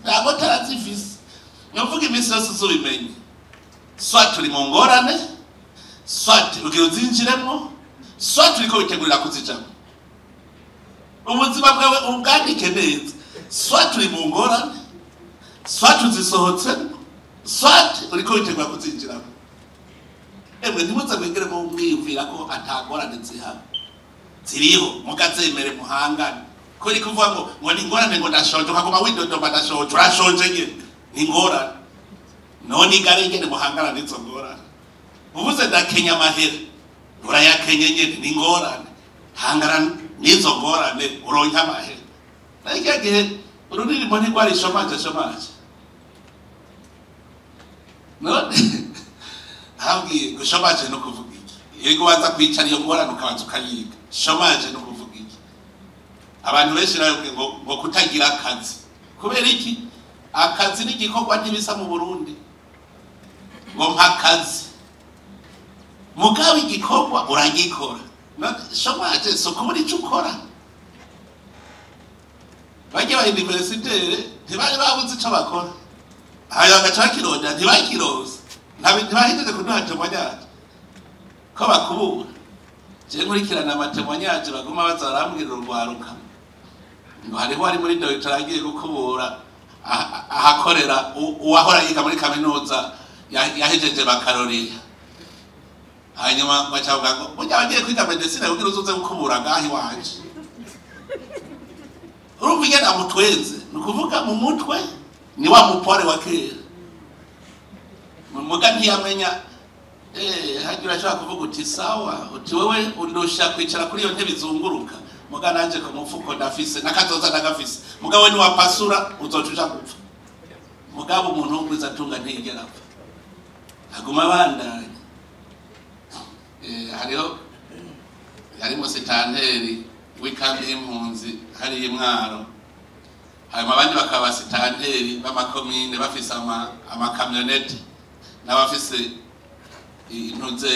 Dangote arazifise. Nuvuga iminsi yose uzubimenye, soit uri mu ngorane, soit ugira uzinjiremwo, soit uriko witegurira kuzijamwo. Ubuzima bwawe ubwandike neza: soit uri mu ngorane, soit uzisohotsemo, soit uriko witegura kuzinjiramo. Emwe ntimuze mwigere mwiyumvira ko ata ngorane zihaba, ziriho, mugazemere muhangane. Ko uri kuvuga ngo ni ingorane, ngo ndashonje, ukaguma widodoma ndashonje, urashonje nyene, ni ingorane. None igare ingene muhangana n'izo ngorane. Uvuze ndakenya amahera, urayakenye nyene, ni ingorane, hangana n'izo ngorane uronke amahera. Naho kirya gihe ururirimbo ntirwari chômage chômage, none hambwiye ngo chômage no kuvuga iki? Yego, waza kwicara iyo ngorane ukabanza ukayiga. Chômage no kuvuga iki? Abantu benshi nawe ngo kutagira akazi. Kubera iki? Akazi n'igikorwa ntibisa mu Burundi. Ngo mpa akazi, mugabo igikorwa uragikora. Chômage so kubura ico ukora. Bajya ba universitaires ntibari babuze ico bakora, hanyuma bagaca bakirondera, ntibakironse, ntibahejeje kuduha témoignage ko bakubura. Je nkurikirana ama témoignages baguma baza barambwira urwaruka ngo hariho ari muri doctorat agiye gukubura ahakorera uwahora yiga muri kaminuza yahejeje baccalauréat, hanyuma baca bavuga ngo burya abagiye kwiga médecine kugira uzoze gukubura ngaho iwanje. Urumva ingene amutwenze? Ni ukuvuga mu mutwe ni wa mupore wa kera, muga ntiyamenya. Hajya urashobora kuvuga uti sawa, uti wewe undusha kwicara kuri iyo ntebe izunguruka, muga nanje ku mufuko ndafise n'akazoza ndagafise, muga we niwapasura uzoca uja gupfa. Mugabo umuntu w'umwiza atunga ntiyigera apfa, aguma abandanya. Hariho yari musitanteri w'ikambi y'impunzi hariya i Mwaro, hanyuma abandi bakaba abasitanteri b'amakomine bafise amakamyonete n'abafise intuze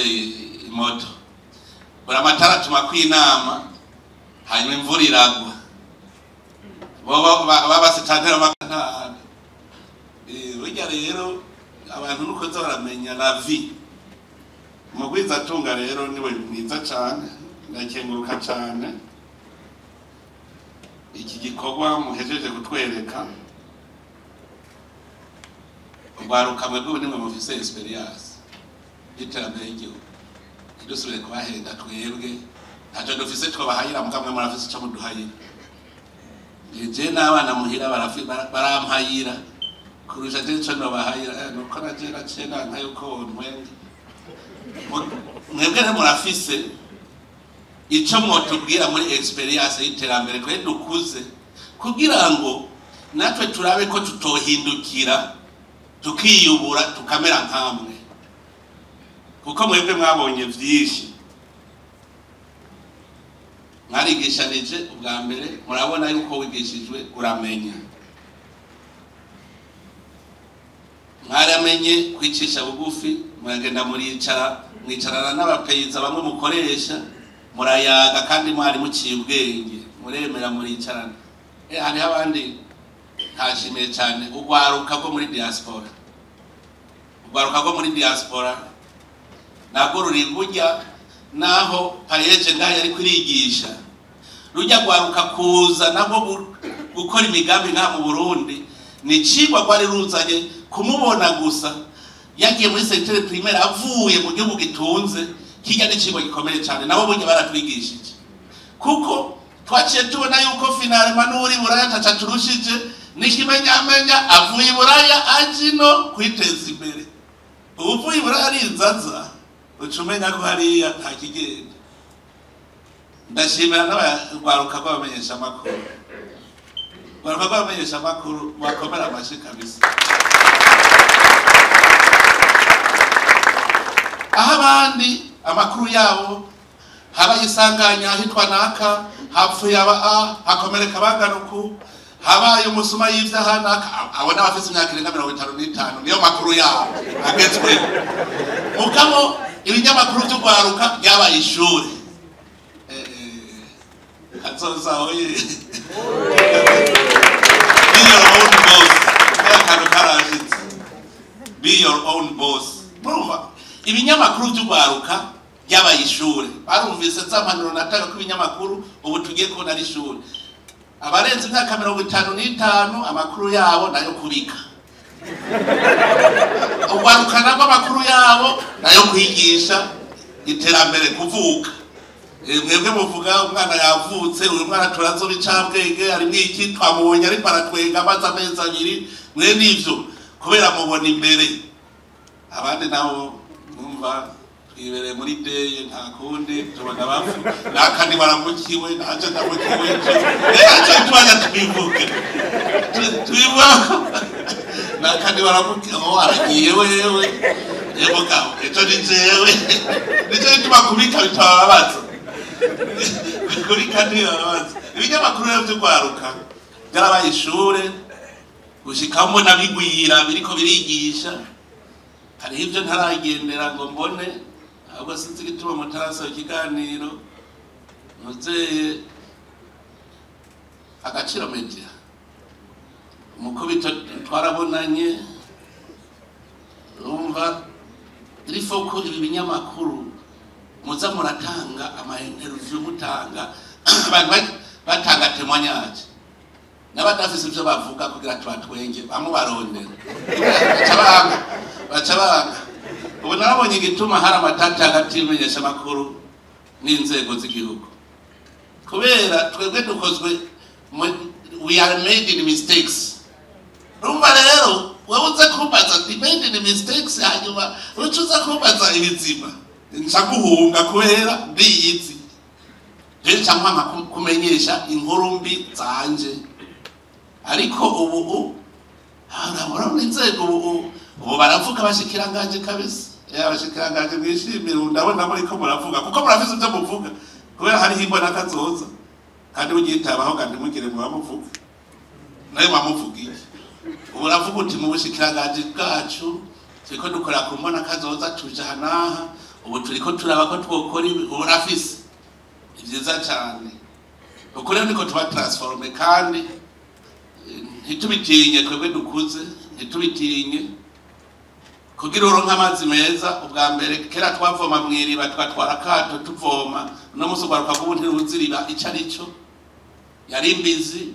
imoto. Buri amatara atuma kw'inama, hanyuma imvura iragwa, bo b'abasitanteri b'amakantara. Burya rero abantu nuko nza baramenya la vie. Umugwizatunga rero niwe mwiza cane. Ndakenguruka cane iki gikorwa muhejeje kutwereka. Urwaruka mwebwe nimwe mufise expérience y'iterambere ry'igihugu, ntidusubire kubahenda. Twebwe ntacyo dufise twabahayira, mugamwe murafise ico muduhayira. Je n'abana muhira barampayira kurusha je ico nobahayira. Nuko naje naciye nanka yuko wontwenga. Mwebwe ntimurafise ico mwotubwira muri expérience y'iterambere twe dukuze, kugira ngo natwe turabe ko tutohindukira tukiyubura tukamera nkamwe, kuko mwebwe mwabonye vyinshi, mwarigishanije ubwa mbere, murabona yuko wigishijwe uramenya. Mwaramenye kwicisha bugufi, muragenda muricara, mwicarana n'aba paysans bamwe mukoresha, murayaga, kandi mwari muciye ubwenge, muremera muricarana. Hariho abandi ntashimiye cyane, urwaruka rwo muri diaspora. Urwaruka rwo muri diaspora ntabwo ruri burya naho PAEEJ ngaho yari kurigisha rujya rwaruka kuza nabwo gukora imigambi ngaha mu Burundi, ni icigwa rwari ruzanye. Kumubona gusa yagiye muri secteur primaire avuye mu gihugu gitunze kijya n'icigwa gikomeye cyane. Nabo burya baratwigishije, kuko twaciye tubona yuko finalement n'uri Buraya ataca turushije, n'ikimenyamenya avuye i Buraya aje ino kwiteza imbere. Uvuye i Buraya ari inzaza, uca umenya ko hariya nta kigenda. Ndashimira n'abarwaruka rw'abamenyeshamakuru. Urwaruka rw'abamenyeshamakuru bakomera amashi kabisa. Aho abandi amakuru yabo habaye isanganya ahitwa naka, hapfuye aba a, hakomereka abanganuku, habaye umusuma y'ivyaha naka, abo n'abafise imyaka irenga 55 niyo makuru yabo agezweho. Mugabo ibinyamakuru vy'urwaruka byabaye ishure. Kazoza oye. Be your own boss. Akantu karashitse. Be your own boss. Murumva ibinyamakuru vy'urwaruka byabaye ishure. Barumvise za mpanuro natanga ko ibinyamakuru ubu tugiye kubona ari ishure. Abarenze imyaka 55 amakuru yabo nayo kubika. Urwaruka nabwo amakuru yabo nayo kwigisha iterambere, kuvuka. Mwebwe muvuga umwana yavutse, uyu mwana turazoba icabwenge, arimwo iki, twamubonye ariko aratwenga amaze amezi 2, mwe nivyo kubera mubona imbere. Abandi nabo mwumva twibereye muri deye, nta kundi tubona bapfu nakandi baramukiwe, naje ndamukiwe, ejo twaja twivuge twivuga nakandi baramukiwe, oh aragiye wewe yego ejo ni jewe. Nico gituma kubika bitababaza, kubika ntibababaza. Ibinyamakuru rero vy'urwaruka byarabaye ishure, gushikamo n'abigwira biriko birigisha. Hariho ivyo ntaragendera ngo mbone, ahubwo sinzi igituma mutarasaba ikiganiro. Muzeye Agaciro Media, umukubito twarabonanye, urumva irifoko ibi binyamakuru muza muratanga ama interview, mutanga abantu batanga témoignage n'abadafise ivyo bavuga kugira tubatwenge, bamwe barondera baca banga. Ubu narabonye igituma hari amatati hagati y'imenyeshamakuru n'inzego z'igihugu, kubera twebwe dukozwe, we are made in mistakes. Urumva rero wewe uza kumbaza ndi made in mistakes, hanyuma uca uza kumbaza ibizima, nca guhunga kubera ndiyizi. Rero nca nkwanga kumenyesha inkuru mbi zanje. Ariko ubu urabona inzego ubu baravuga abashikiranganje kabisa. Abashikiranganje mwishimire, ndabona muriko muravuga kuko murafise ivyo muvuga, kubera hariho imbona kazoza, kandi ugitabaho kandi mugire mu bamuvuga nayo bamuvuga iki. Ubu uravuga uti mu bushikiranganje bwacu turiko dukora ku mbona kazoza, tuja aha n'aha, ubu turiko turaba ko twokora ibi. Ubu urafise ni vyiza cane. Uko rero niko tuba transforme, kandi ntitubitinye twebwe dukuze, ntitubitinye kugira uronke amazi meza. Ubwa mbere kera twavoma mw'iriba, tugatwara akato tuvoma. Uno musi urwaruka rw'ubu ntiruzi iriba ico arico, yari imbizi,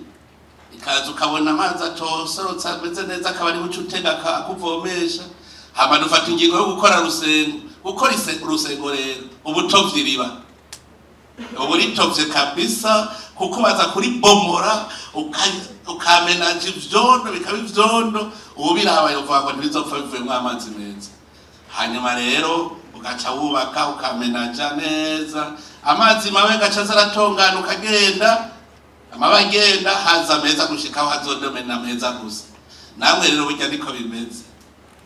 ikaza ukabona amazi atosorotse ameze neza, akaba ariho uca utega akuvomesha. Hama dufata ingingo yo gukora rusengo. Gukora urusengo rero ubu utovye iriba, ubu ritovye kabisa, kuko baza kuribomora ukamenaje ivyondo bikaba ivyondo. Ubu biraba yovuga ngo ntibizopfa bivuyemwo amazi meza. Hanyuma rero ugaca wubaka ukamenaja neza, amazi mabi agaca aza aratongana, ukagenda amabi agenda haza meza gushikaho hazodomena meza gusa. Namwe rero burya niko bimeze.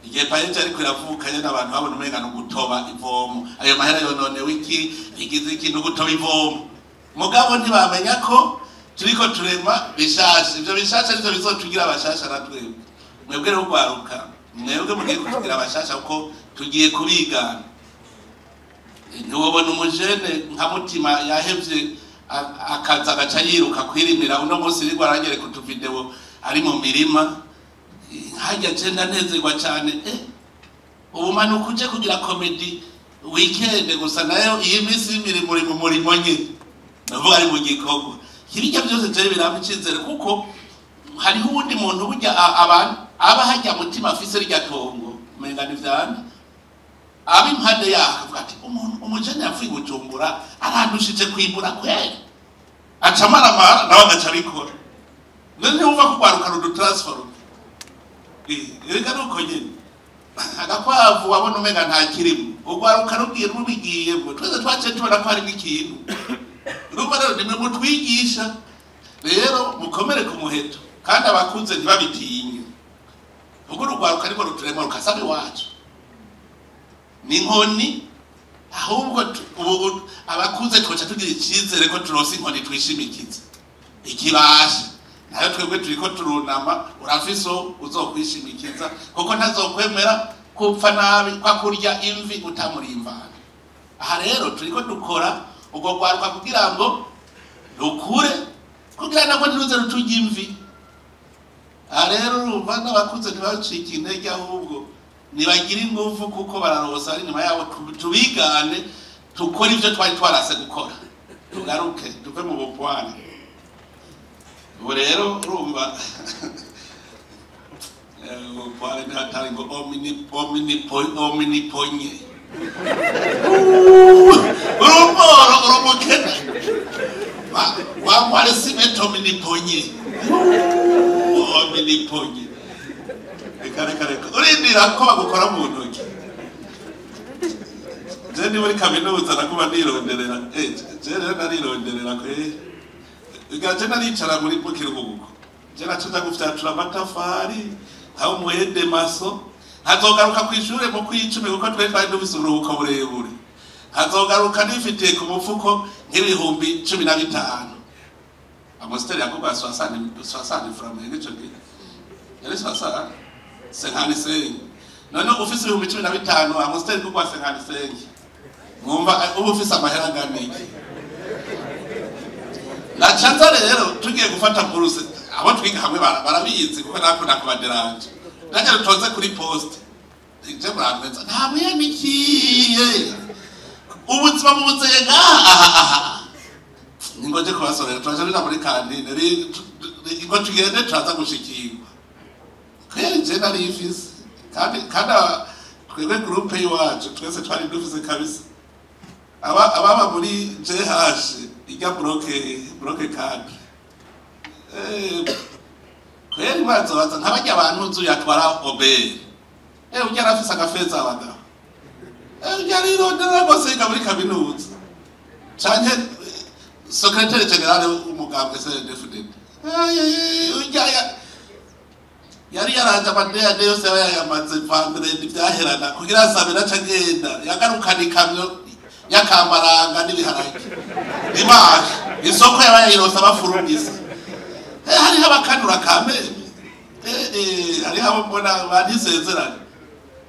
Igihe PAEEJ ariko iravuka nyene abantu babona umenga ni ugutoba ivomo, ayo mahera yononewe iki, igize iki, ni ugutoba ivomo. Mugabo ntibamenya ko turiko turema bishasha. Ivyo bishasha nivyo bizotugira abashasha na twebwe. Mwebwe rero urwaruka, mwebwe mugiye kutugira abashasha kuko tugiye kubigana. Ntiwobona umujene nka Mutima yahevye akaza agaca yiruka kwirimira. Uno munsi nirwo aranyereka utuvideo ari mu mirima, harya je ndanezerwa cane. Ubu manuka uje kugira comedy weekend gusa, nayo iyi minsi y'imirimo uri mu murimo nyene, ndavuga ari mu gikorwa. Ibirya byose je birampa icizere, kuko hariho uwundi muntu burya abantu aba hajya Mutima afise rirya tongo umenga ni vyane, aba impande yaho akavuga ati umuntu umujene yapfuye Bujumbura arandushije kwimbura kweri, aca amaramara nawe agaca abikora. None ntiwumva ko urwaruka rudutransforma? Erega nuko nyene agakwavu wabona umenga nta kirimo, urwaruka rugiye rubigiyemwo, twese twaciye tubona ko harimo ikintu. Urumva rero nimwe mutwigisha, rero mukomere ku muheto. Kandi abakuze ntibabitinye, kuko urugwaruka ariko ruturema rukasaba iwacu ni inkoni. Ahubwo ubu abakuze twoca tugira icizere ko turonse inkoni twishimikiza ikibasha nayo. Twebwe turiko turunama, urafise uzokwishimikiza, kuko ntazokwemera kupfa nabi kwa kurya imvi utamurimvana. Aha rero turiko dukora ubwo rwaruka kugira ngo rukure, kugira nabwo ntiruze ruturya imvi. Aha rero urumva n'abakuze ntibacike intege, ahubwo ntibagira ingufu, kuko bararosa ari inyuma yabo. Tubigane, tukore ibyo twari twarase gukora, tugaruke tuve mu bupwane. Ubu rero urumva ubupwane ntihatari ngo ominiponye urumoro urumukene wamware simeti ominiponye ominiponye. Reka reka reka, urindira ko bagukora mu ntoki. Je ni muri kaminuza naguma nironderera, je rero narironderera kwe je naricara muri mu kiruhuko, je naca nja gufyatura amatafari aho umuhede maso, nkazogaruka kw'ishure mu kw'icumi, kuko twari twari dufise uburuhuko burebure, nkazogaruka nifitiye ku mufuko nk'ibihumbi 15. Amositeri yagurwa 60 francs ico gihe, yari 55. None ufise 15,000, amositeri igurwa 55, mwumva uba ufise amahera angana iki? Naca nza rero tugiye gufata buruse, abo twiga hamwe barabizi kuko nakunda kubaderanje. Nanjye rutonze kuri poste, je murantwenza, nta mwiyanikiye ubuzima bubuzeye ngaha aha aha. Ningo je kubasorera, turaja tuja muri cantine, ngo tugende turaza gushikirwa. Kweri je nari ifise, kandi twebwe groupe y'iwacu twese twari dufise kabisa. Ababa muri JH ijya bloc 4, kweri bazobaza nkabarya abantu nzu yatwara obere, ujya arafise agafeza abagabo, ujya arirondera rwose yiga muri kaminuza, canke secrétaire général w'umugambwe CNDD-FDD, ujya yari yaranje amadeyade yose yaba yayamaze vendredi vyaherana kugira asabe naca agenda yagarukana ikamyo y'akamaranga n'ibiharage dimanche, isoko yaba yayirose abafurumisa. Hariho abakanura kameme, hariho abo mbona banisezerana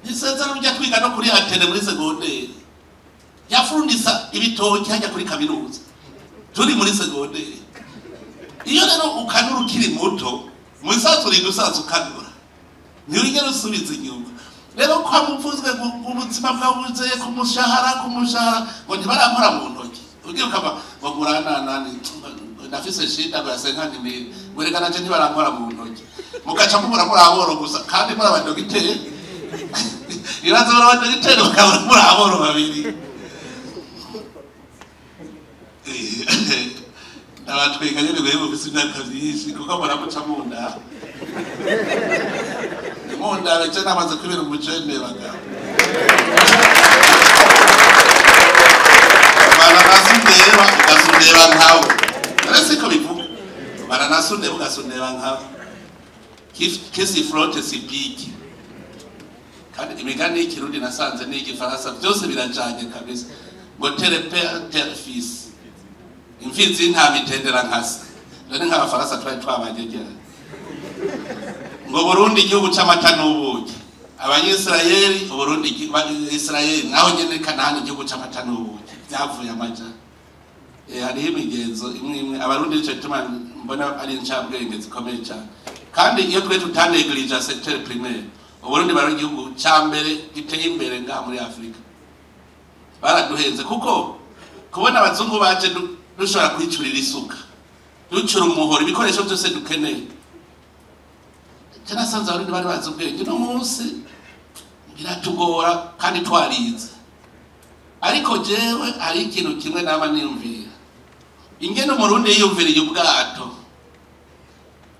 nisezerana, ujya twiga no kuri athénée muri secondaire yafurunisa ibitoki hajya kuri kaminuza turi muri secondaire. Iyo rero ukanura ukiri muto, musaza urinda usaza ukanura, ntiwigera usubiza inyuma. Rero kwa muvuzwe ngo ubuzima bwabuze ku mushahara, ku mushahara, ngo ntibarankora mu ntoki, ugiye ukava ngo ngurananani ndafise shida ngo yasenkani mille, ngo reka nanje ntibarankora mu ntoki, mugaca mubura muri aboro gusa kandi muri abadogiteri. Ibibazo muri abadogiteri bakabura muri aboro babiri. Abatwika nyene mwe mufise imyaka myinshi, kuko muramuca munda munda je namaze kwibera umujene bagabo. Baranasundeba ugasundeba nkawe, uretse ko bivuga baranasundeba ugasundeba nkawe, qui se frotte se pique. Kandi imigani y'ikirundi nasanze n'iy'igifaransa byose birajanye kabisa, ngo tel père tel fils, imfizi y'intama itendera nkase. None nk'abafaransa twari twabanyegera ngo Burundi igihugu c'amata n'ubuki, abanyisirayeli Uburundi Isirayeli naho nyene Kanahani igihugu c'amata n'ubuki byavuye amaja. Hariho imigenzo imwe imwe abarundi, nico gituma mbona ari incabwenge zikomeye cyane. Kandi iyo twe tutanegirija secteur primaire, Uburundi bari igihugu ca mbere giteye imbere ngaha muri Afurika. Baraduhenze, kuko kubona abazungu baje dushobora kwicurira isuka, ducura umuhoro, ibikoresho byose dukeneye, je nasanze abarundi bari bazi ubwenge. Uno munsi biratugora kandi twarize. Ariko jewe hari ikintu kimwe naba niyumvira, ingene umurundi yiyumviriye ubwato.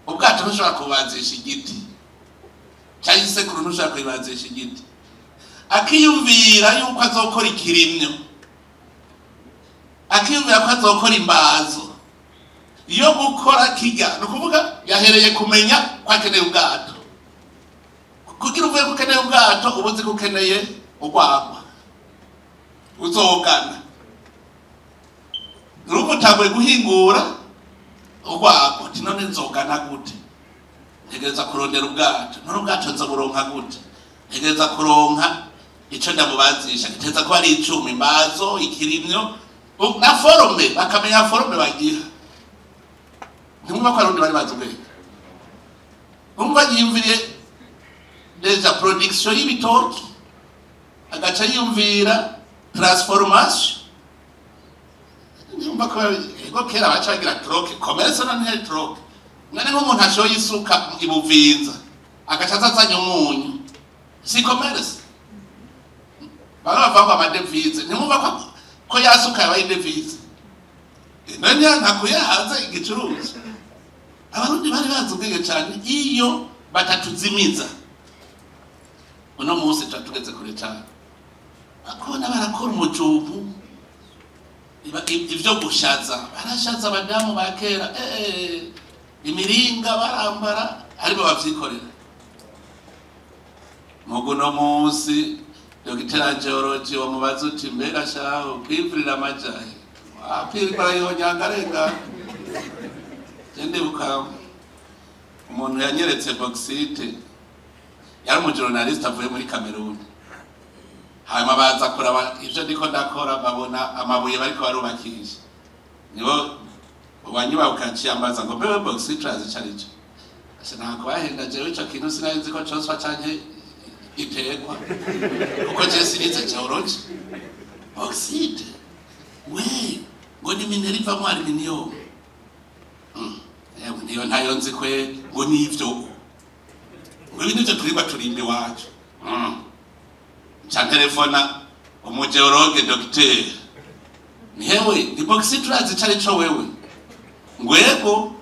Ubwato ntushobora kubazisha igiti, cyangwa isekuru ntushobora kuyibazisha igiti. Akiyumvira yuko azokora ikirimyo, akiyumvira ko azokora imbazo. Iyo gukora kijya ni ukuvuga yahereye kumenya ko akeneye ubwato. Kugira uvuye ko ukeneye ubwato, uba uzi ko ukeneye urwagwa uzogana. Urumva utanguye guhingura urwagwa, uti none nzogana gute? Ntegereza kurondera ubwato. None ubwato nzoburonka gute? Ntegereza kuronka ico ndamubazisha, giteza kuba ari icuma, imbazo, ikirimyo na forme, bakamenya forme bagira. Ntimwumva ko abarundi bari bazi ubwenge? Umva yiyumviriye déjà production y'ibitoki, agaca yiyumvira transformation. Nyumva ko ego kera baca bagira troc, commerce, none ntiyari troc. None nk'umuntu ashoye isuka ibuvinza, agaca azazanye umunyu, si commerce? Bamwe bavuga ngo ama devises, ntimwumva ko yasuka yabaye devise? None ntakuye hanze igicuruzwa. Abarundi bari bazi ubwenge cyane. Iyo batatuzimiza, uno munsi tuba tugeze kure cyane. Bakubona barakora umujumbu, ivyo gushaza, barashaza abadamu ba kera, imiringa barambara aribo bavyikorera. Mugu no munsi dogiteri géologie wamubaza uti: "Mbega shaho kwivurira amajahe wapirwa yonyanga arenga?" Ndibuka umuntu yanyeretse bauxite, yari umu journaliste avuye muri Cameroon. Hanyuma baza kuraba ivyo ndiko ndakora, babona amabuye bariko barubakisha. Nibo wanyubabuka ambaza ngo: "Mbewe bauxite urazi ico arico?" Ase ntabwo bahenda, jewe ico kintu sinari nzi ko coswa canke iterwa, kuko je sinize géologie. Bauxite we ngo ni minerai ivamwo aluminium. Yewe, niyo ntayo nzi kwe. Ngo nivyo, ngo ibi nivyo turirwa turimba iwacu. Nca telefona umu géologue docteur: "Nihewe, ni bauxite urazi ico arico wewe?" Ngo yego.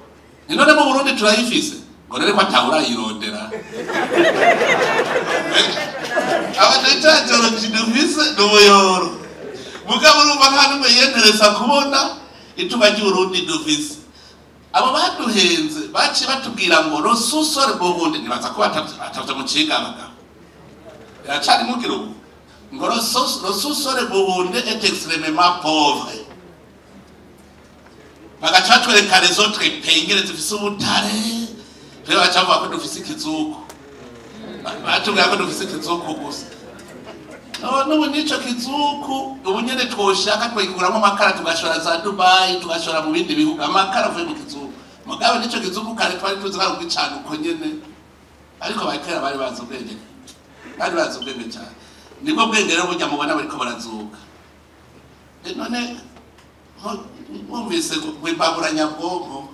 "Ni none mu Burundi turayifise?" Ngo rero ko atawurayirondera. Abadogiteri géologie dufise ni umuyoro, mugabo urumva nta n'umwe yiyenteresa kubona itunga ry'Uburundi dufise. Abo baduhenze baciye batubwira ngo le sous-sol Burundi, nibaza ko batavye mu ciga abagabo biracari mugira ubu, ngo le sous-sol Burundi est extrêmement pauvre. Bagaca batwereka les autres pays ingene zifise ubutare, rero baca bavuga ko dufise ikizuku. Batubwira ko dufise ikizuku gusa. None ubu n'ico kizuku ubu nyene twoshaka twayikuramwo amakara, tugashora za Dubai, tugashora mu bindi bihugu amakara avuye mu kizuku. Mugabo n'ico kizuku kare twari tuzi ko ari ubwicana uko nyene. Ariko bakera bari bazi ubwenge, bari bazi ubwenge cyane. Nibwo bwenge rero burya mubona bariko barazuka. None mwumvise ngo nyabwonko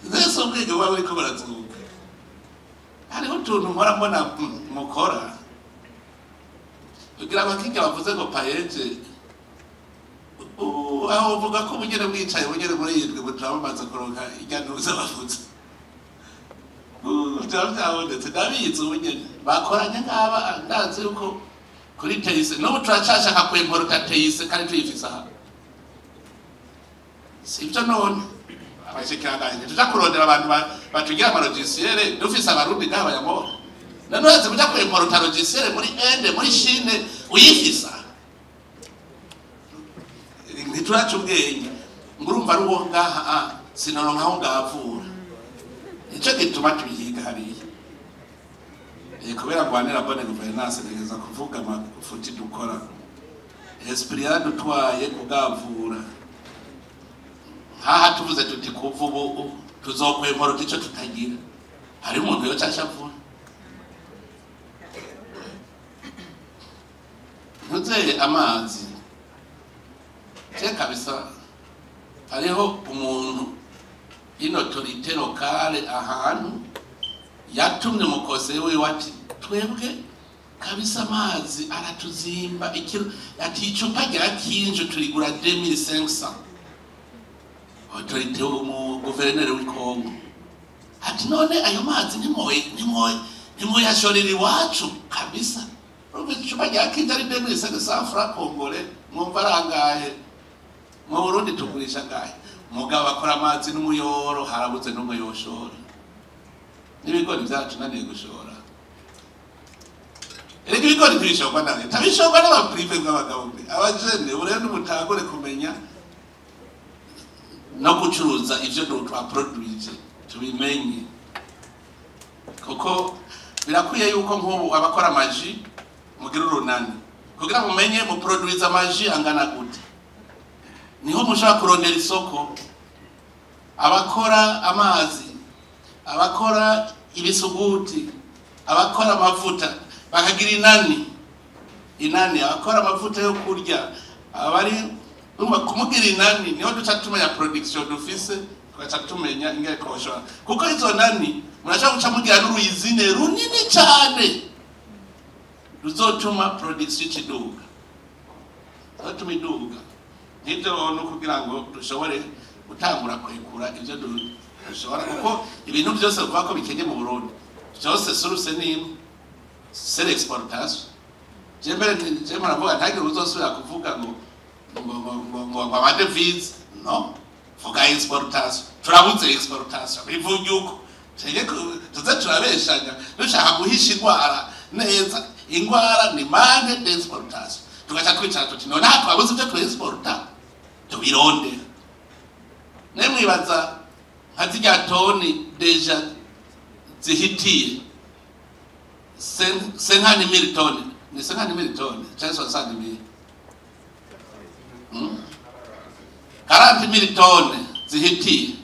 mbese ubwenge buba buriko burazuka? Hariho utuntu mpora mbona mukora kugira ngo akijya bavuze ngo PAEEJ, ubu aho uvuga ko ubugene bwicaye ubugene muri iyi ndwi butaba bamaze kuronka irya ntuza bavuze. Ubu byaba byabonetse, ndabizi. Ubu nyene bakoranye ngaba, ndazi yuko kuri TIC n'ubu turacashaka kwimporuta TIC kandi tuyifise aha, sivyo? None abashikiranganji tuja kurondera abantu batugira ama logiciel, dufise abarundi ngaha bayamora. None urazi kuja kwimporuta logiciel muri Inde, muri Chine, uyifisa? Ntituraca ubwenge ngo urumva ari uwo ngaha, sinoronka aho ngavura. Nico gituma tubihiga hariya. Kubera ngwanira bonne gouvernance, ntegereza kuvuga amafuti dukora. Esprit yaradutwaye kugavura. Nkaha tuvuze tuti kuva ubu tuzokwemporota ico tutagira, hari umuntu yoca ashavura. Ntuzeye amazi je kabisa. Hariho umuntu une autorité locale ahantu yatumye umukose wiwe ati: "Twebwe kabisa amazi aratuzimba ikiro." Ati: "Icupa rya kinju turigura 2500." Autorité, umu guverineri w'ikongo, ati: "None ayo mazi ntimwoyashorera iwacu kabisa?" Urumva icupa rya kinju ari 2500 francs congolais, mwumva arangahe? Mu Burundi tugurisha ngahe? Mugabo bakora amazi n'umuyoro harabuze n'umwe yoshora. N'ibigori byatunaniye gushora. Erega ibigori ntibishorwa na leta, bishorwa n'aba privé bw'abagabo mbe. Abajene ubu rero nimutangure kumenya no gucuruza ivyo twaproduije, tubimenye. Kuko birakwiye yuko nk'ubu abakora ama jus mugira urunani kugira mumenye muproduiza ama jus angana gute, niho mushobora kurondera isoko. Abakora amazi, abakora ibisuguti, abakora amavuta bakagira inani, abakora amavuta yo kurya, abari urumva kumugira inani, niho duca tumenya production dufise, tugaca tumenya ingene twoshora. Kuko izo nani murashobora guca mugira n'uru usine runini cane ruzotuma production ikiduga, ruzotuma iduga. Nivyo no kugira ngo dushobore gutangura kurekura ivyo dushobora, kuko ibintu byose bivuga ko bikenye mu Burundi byose source ni imwe, c'est l'exportation. Je mbere je muravuga ntagire uzosubira kuvuga ngo ama devises, no vuga exportation. Turabuze exportation, bivuga uko tege tuze turabeshanya dushaka guhisha ingwara neza. Ingwara ni manque d'exportation. Tugaca twicara tuti none aha twabuze ibyo twexporta, tubirondera. Nemwibaza nka zirya toni déjà zihitiye 50 000 tonnes, ni 50 000 tonnes cyangwa 60 000, 40 000 tonnes zihitiye,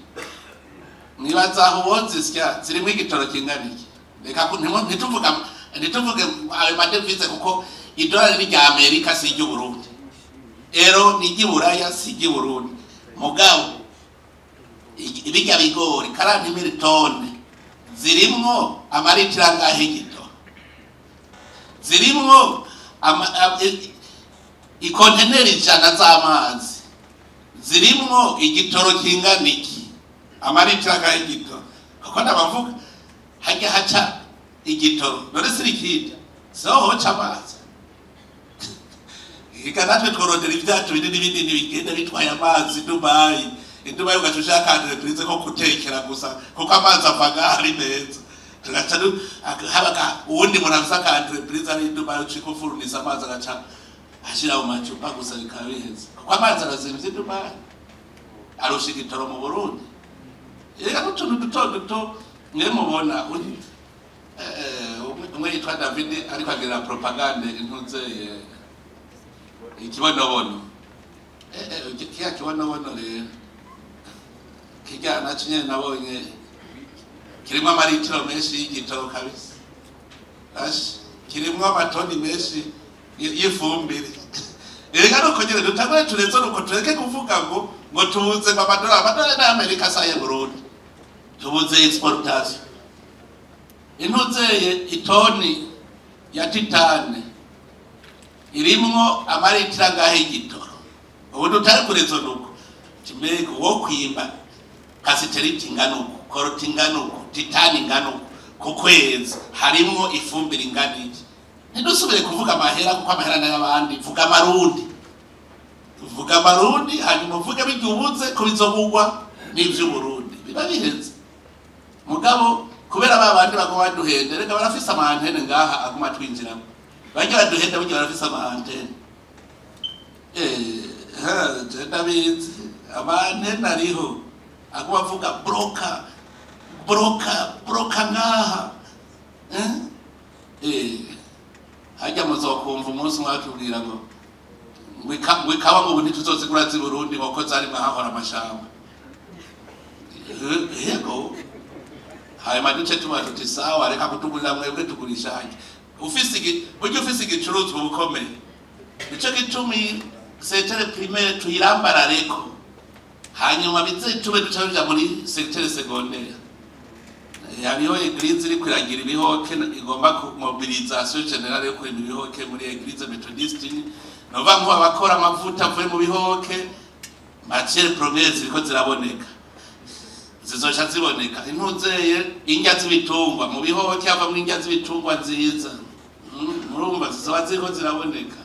mwibaza aho wozisya zirimo igitoro kingana iki? Reka ntituvuge ayo ma devises, kuko idolari ni rya Amerika, si iry'Uburundi, euro ni iry'Iburaya, si iry'Uburundi. Mugabo birya bigori 40 000 tonnes zirimwo amaritiro angahe y'igitoro? Zirimwo ikonteneri 100 z'amazi, zirimwo igitoro kingana iki? Amaritiro angahe y'igitoro? Kuko ndabavuga hajya haca igitoro, none sirikida siho hoca amazi. Eka natwe tworondera ibyacu binini binini bigenda bitwaye amazi Dubayi. Dubayi ugaca ushaka entreprise ko gutekera gusa, kuko amazi ava ngaha ari meza. Tugaca haba uwundi muntu afise aka entreprise ari Dubayi ucika ufurunisa amazi, agaca ashira mu macupa gusa, bikaba biheze, kuko amazi arazimvye i Dubayi, arusha igitoro mu Burundi. Reka n'utuntu duto duto mwe mubona umwe yitwa David ariko agira propagande intuzeye ikibonobono. Kiya kibonobono rero kijya naco nyene nabonye kirimo amaritiro menshi y'igitoro kabisa. Ashi kirimwo amatoni menshi y'ifumbire. Reka nuko nyene dutangure tureze, nuko tureke kuvuga ngo tubuze ngo amadolari. Amadolari n'Amerika asaye Burundi, tubuze exportation. Intuzeye itoni ya titane irimwo amaritiro angahe y'igitoro? Ubu dutari kurezo nuko mbega uwo kwimba cassitérite ingana uku, coltan ingana uku, titane ingana uku ku kwezi, harimwo ifumbire ingana iki? Ntidusubire kuvuga amahera, kuko amahera n'ay'abandi. Vuga amarundi, vuga amarundi, hanyuma uvuge bijya ubuze ko bizogugwa n'ivy'Uburundi, biba biheze. Mugabo kubera ba bandi baguma baduhenda, reka barafise ama antennes ngaha aguma twinjiramo, bajya baduhenda, burya barafise ama antennes. Je ndabizi, ama antennes ariho aguma avuga bloqua, bloqua, bloqua ngaha. Hajya muzokumva umunsi umwe batubwira ngo ikawa ngo ubu ntituzozigura z'i Burundi kuko zarimwe hahora amashamba. Yego, hanyuma duce tuba tuti sawa, reka kutugurira mwebwe, tugurisha hajya. Ufise burya ufise igicuruzwa ubukomeye, nico gituma secteur primaire tuyirambarareko, hanyuma bize tube duca tuja muri secteur secondaire. Hariho église iriko iragira ibihoke, igomba ku mobilisation générale yo kurima ibihoke muri église méthodiste. Nova nko abakora amavuta avuye mu bihoke, matière première ziriko ziraboneka, zizoca ziboneka. Intuzeye indya z'ibitungwa, mu bihoke havamwo indya z'ibitungwa nziza. Murumva zizoba ziriko ziraboneka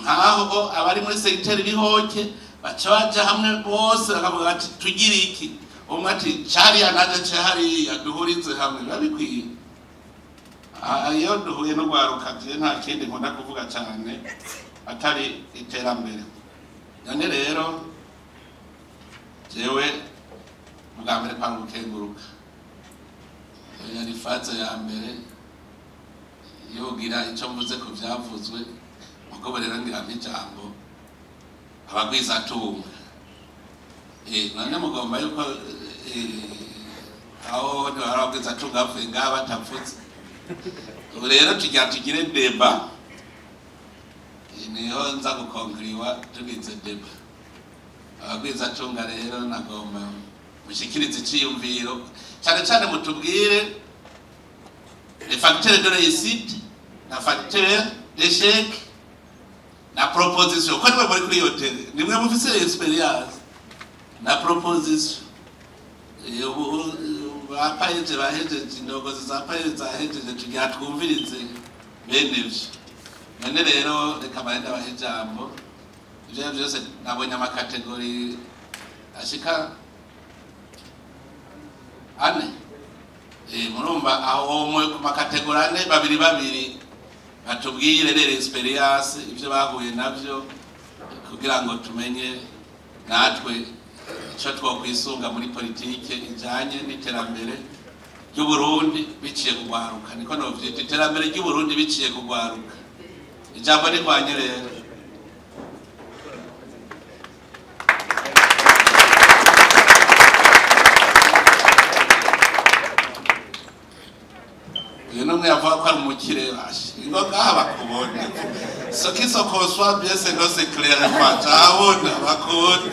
nkaho abari muri secteur bihoke. Baca baja hamwe bose bakavuga bati tugire iki, umwe ati cariya naje ce hariya, duhurize hamwe, biba bikwiye. Iyo duhuye n'urwaruka, je nta kindi nkunda kuvuga cyane atari iterambere. None rero jewe bwa mbere kwanga gukenguruka, iyo yari phase ya mbere yogira icyo mvuze ku byavuzwe. Mugabo rero ngira nk'ijambo abagwizatunga. None mugomba yuko aho ntibari abagwizatunga bavuye ngaha batavutse. Ubu rero tugira tugire débat, niho nza gukonkuriwa tugize débat. Abagwizatunga rero nagomba mushikirize iciyumviro, cyane cyane mutubwire les facteurs de réussite na facteur d'échec na proposition, ko nimwe muri kuri iyo terrain, nimwe mufise expérience na proposition. Ubu ba PAEEJ bahejeje, indongozi za PAEEJ zahejeje, tugira twumvirize bene ivyo. None rero reka barenda bahe ijambo. Ivyo byose nabonye ama catégories ashika ane. Murumva aho mu ku ma catégories ane, babiri babiri, batubwire rero expérience, ivyo bahuye navyo, kugira ngo tumenye natwe icyo twokwisunga muri politike ijanye n'iterambere ry'Uburundi biciye kugwaruka. Niko novyita, iterambere ry'Uburundi biciye kugwaruka. Ijambo ni kwanye rero. Uyu n'umwe yavuga ko ari umukire, bashe ingo ngaha bakubone. Ce qui se conçoit bien, c'est non, c'est clairement cabona bakubone.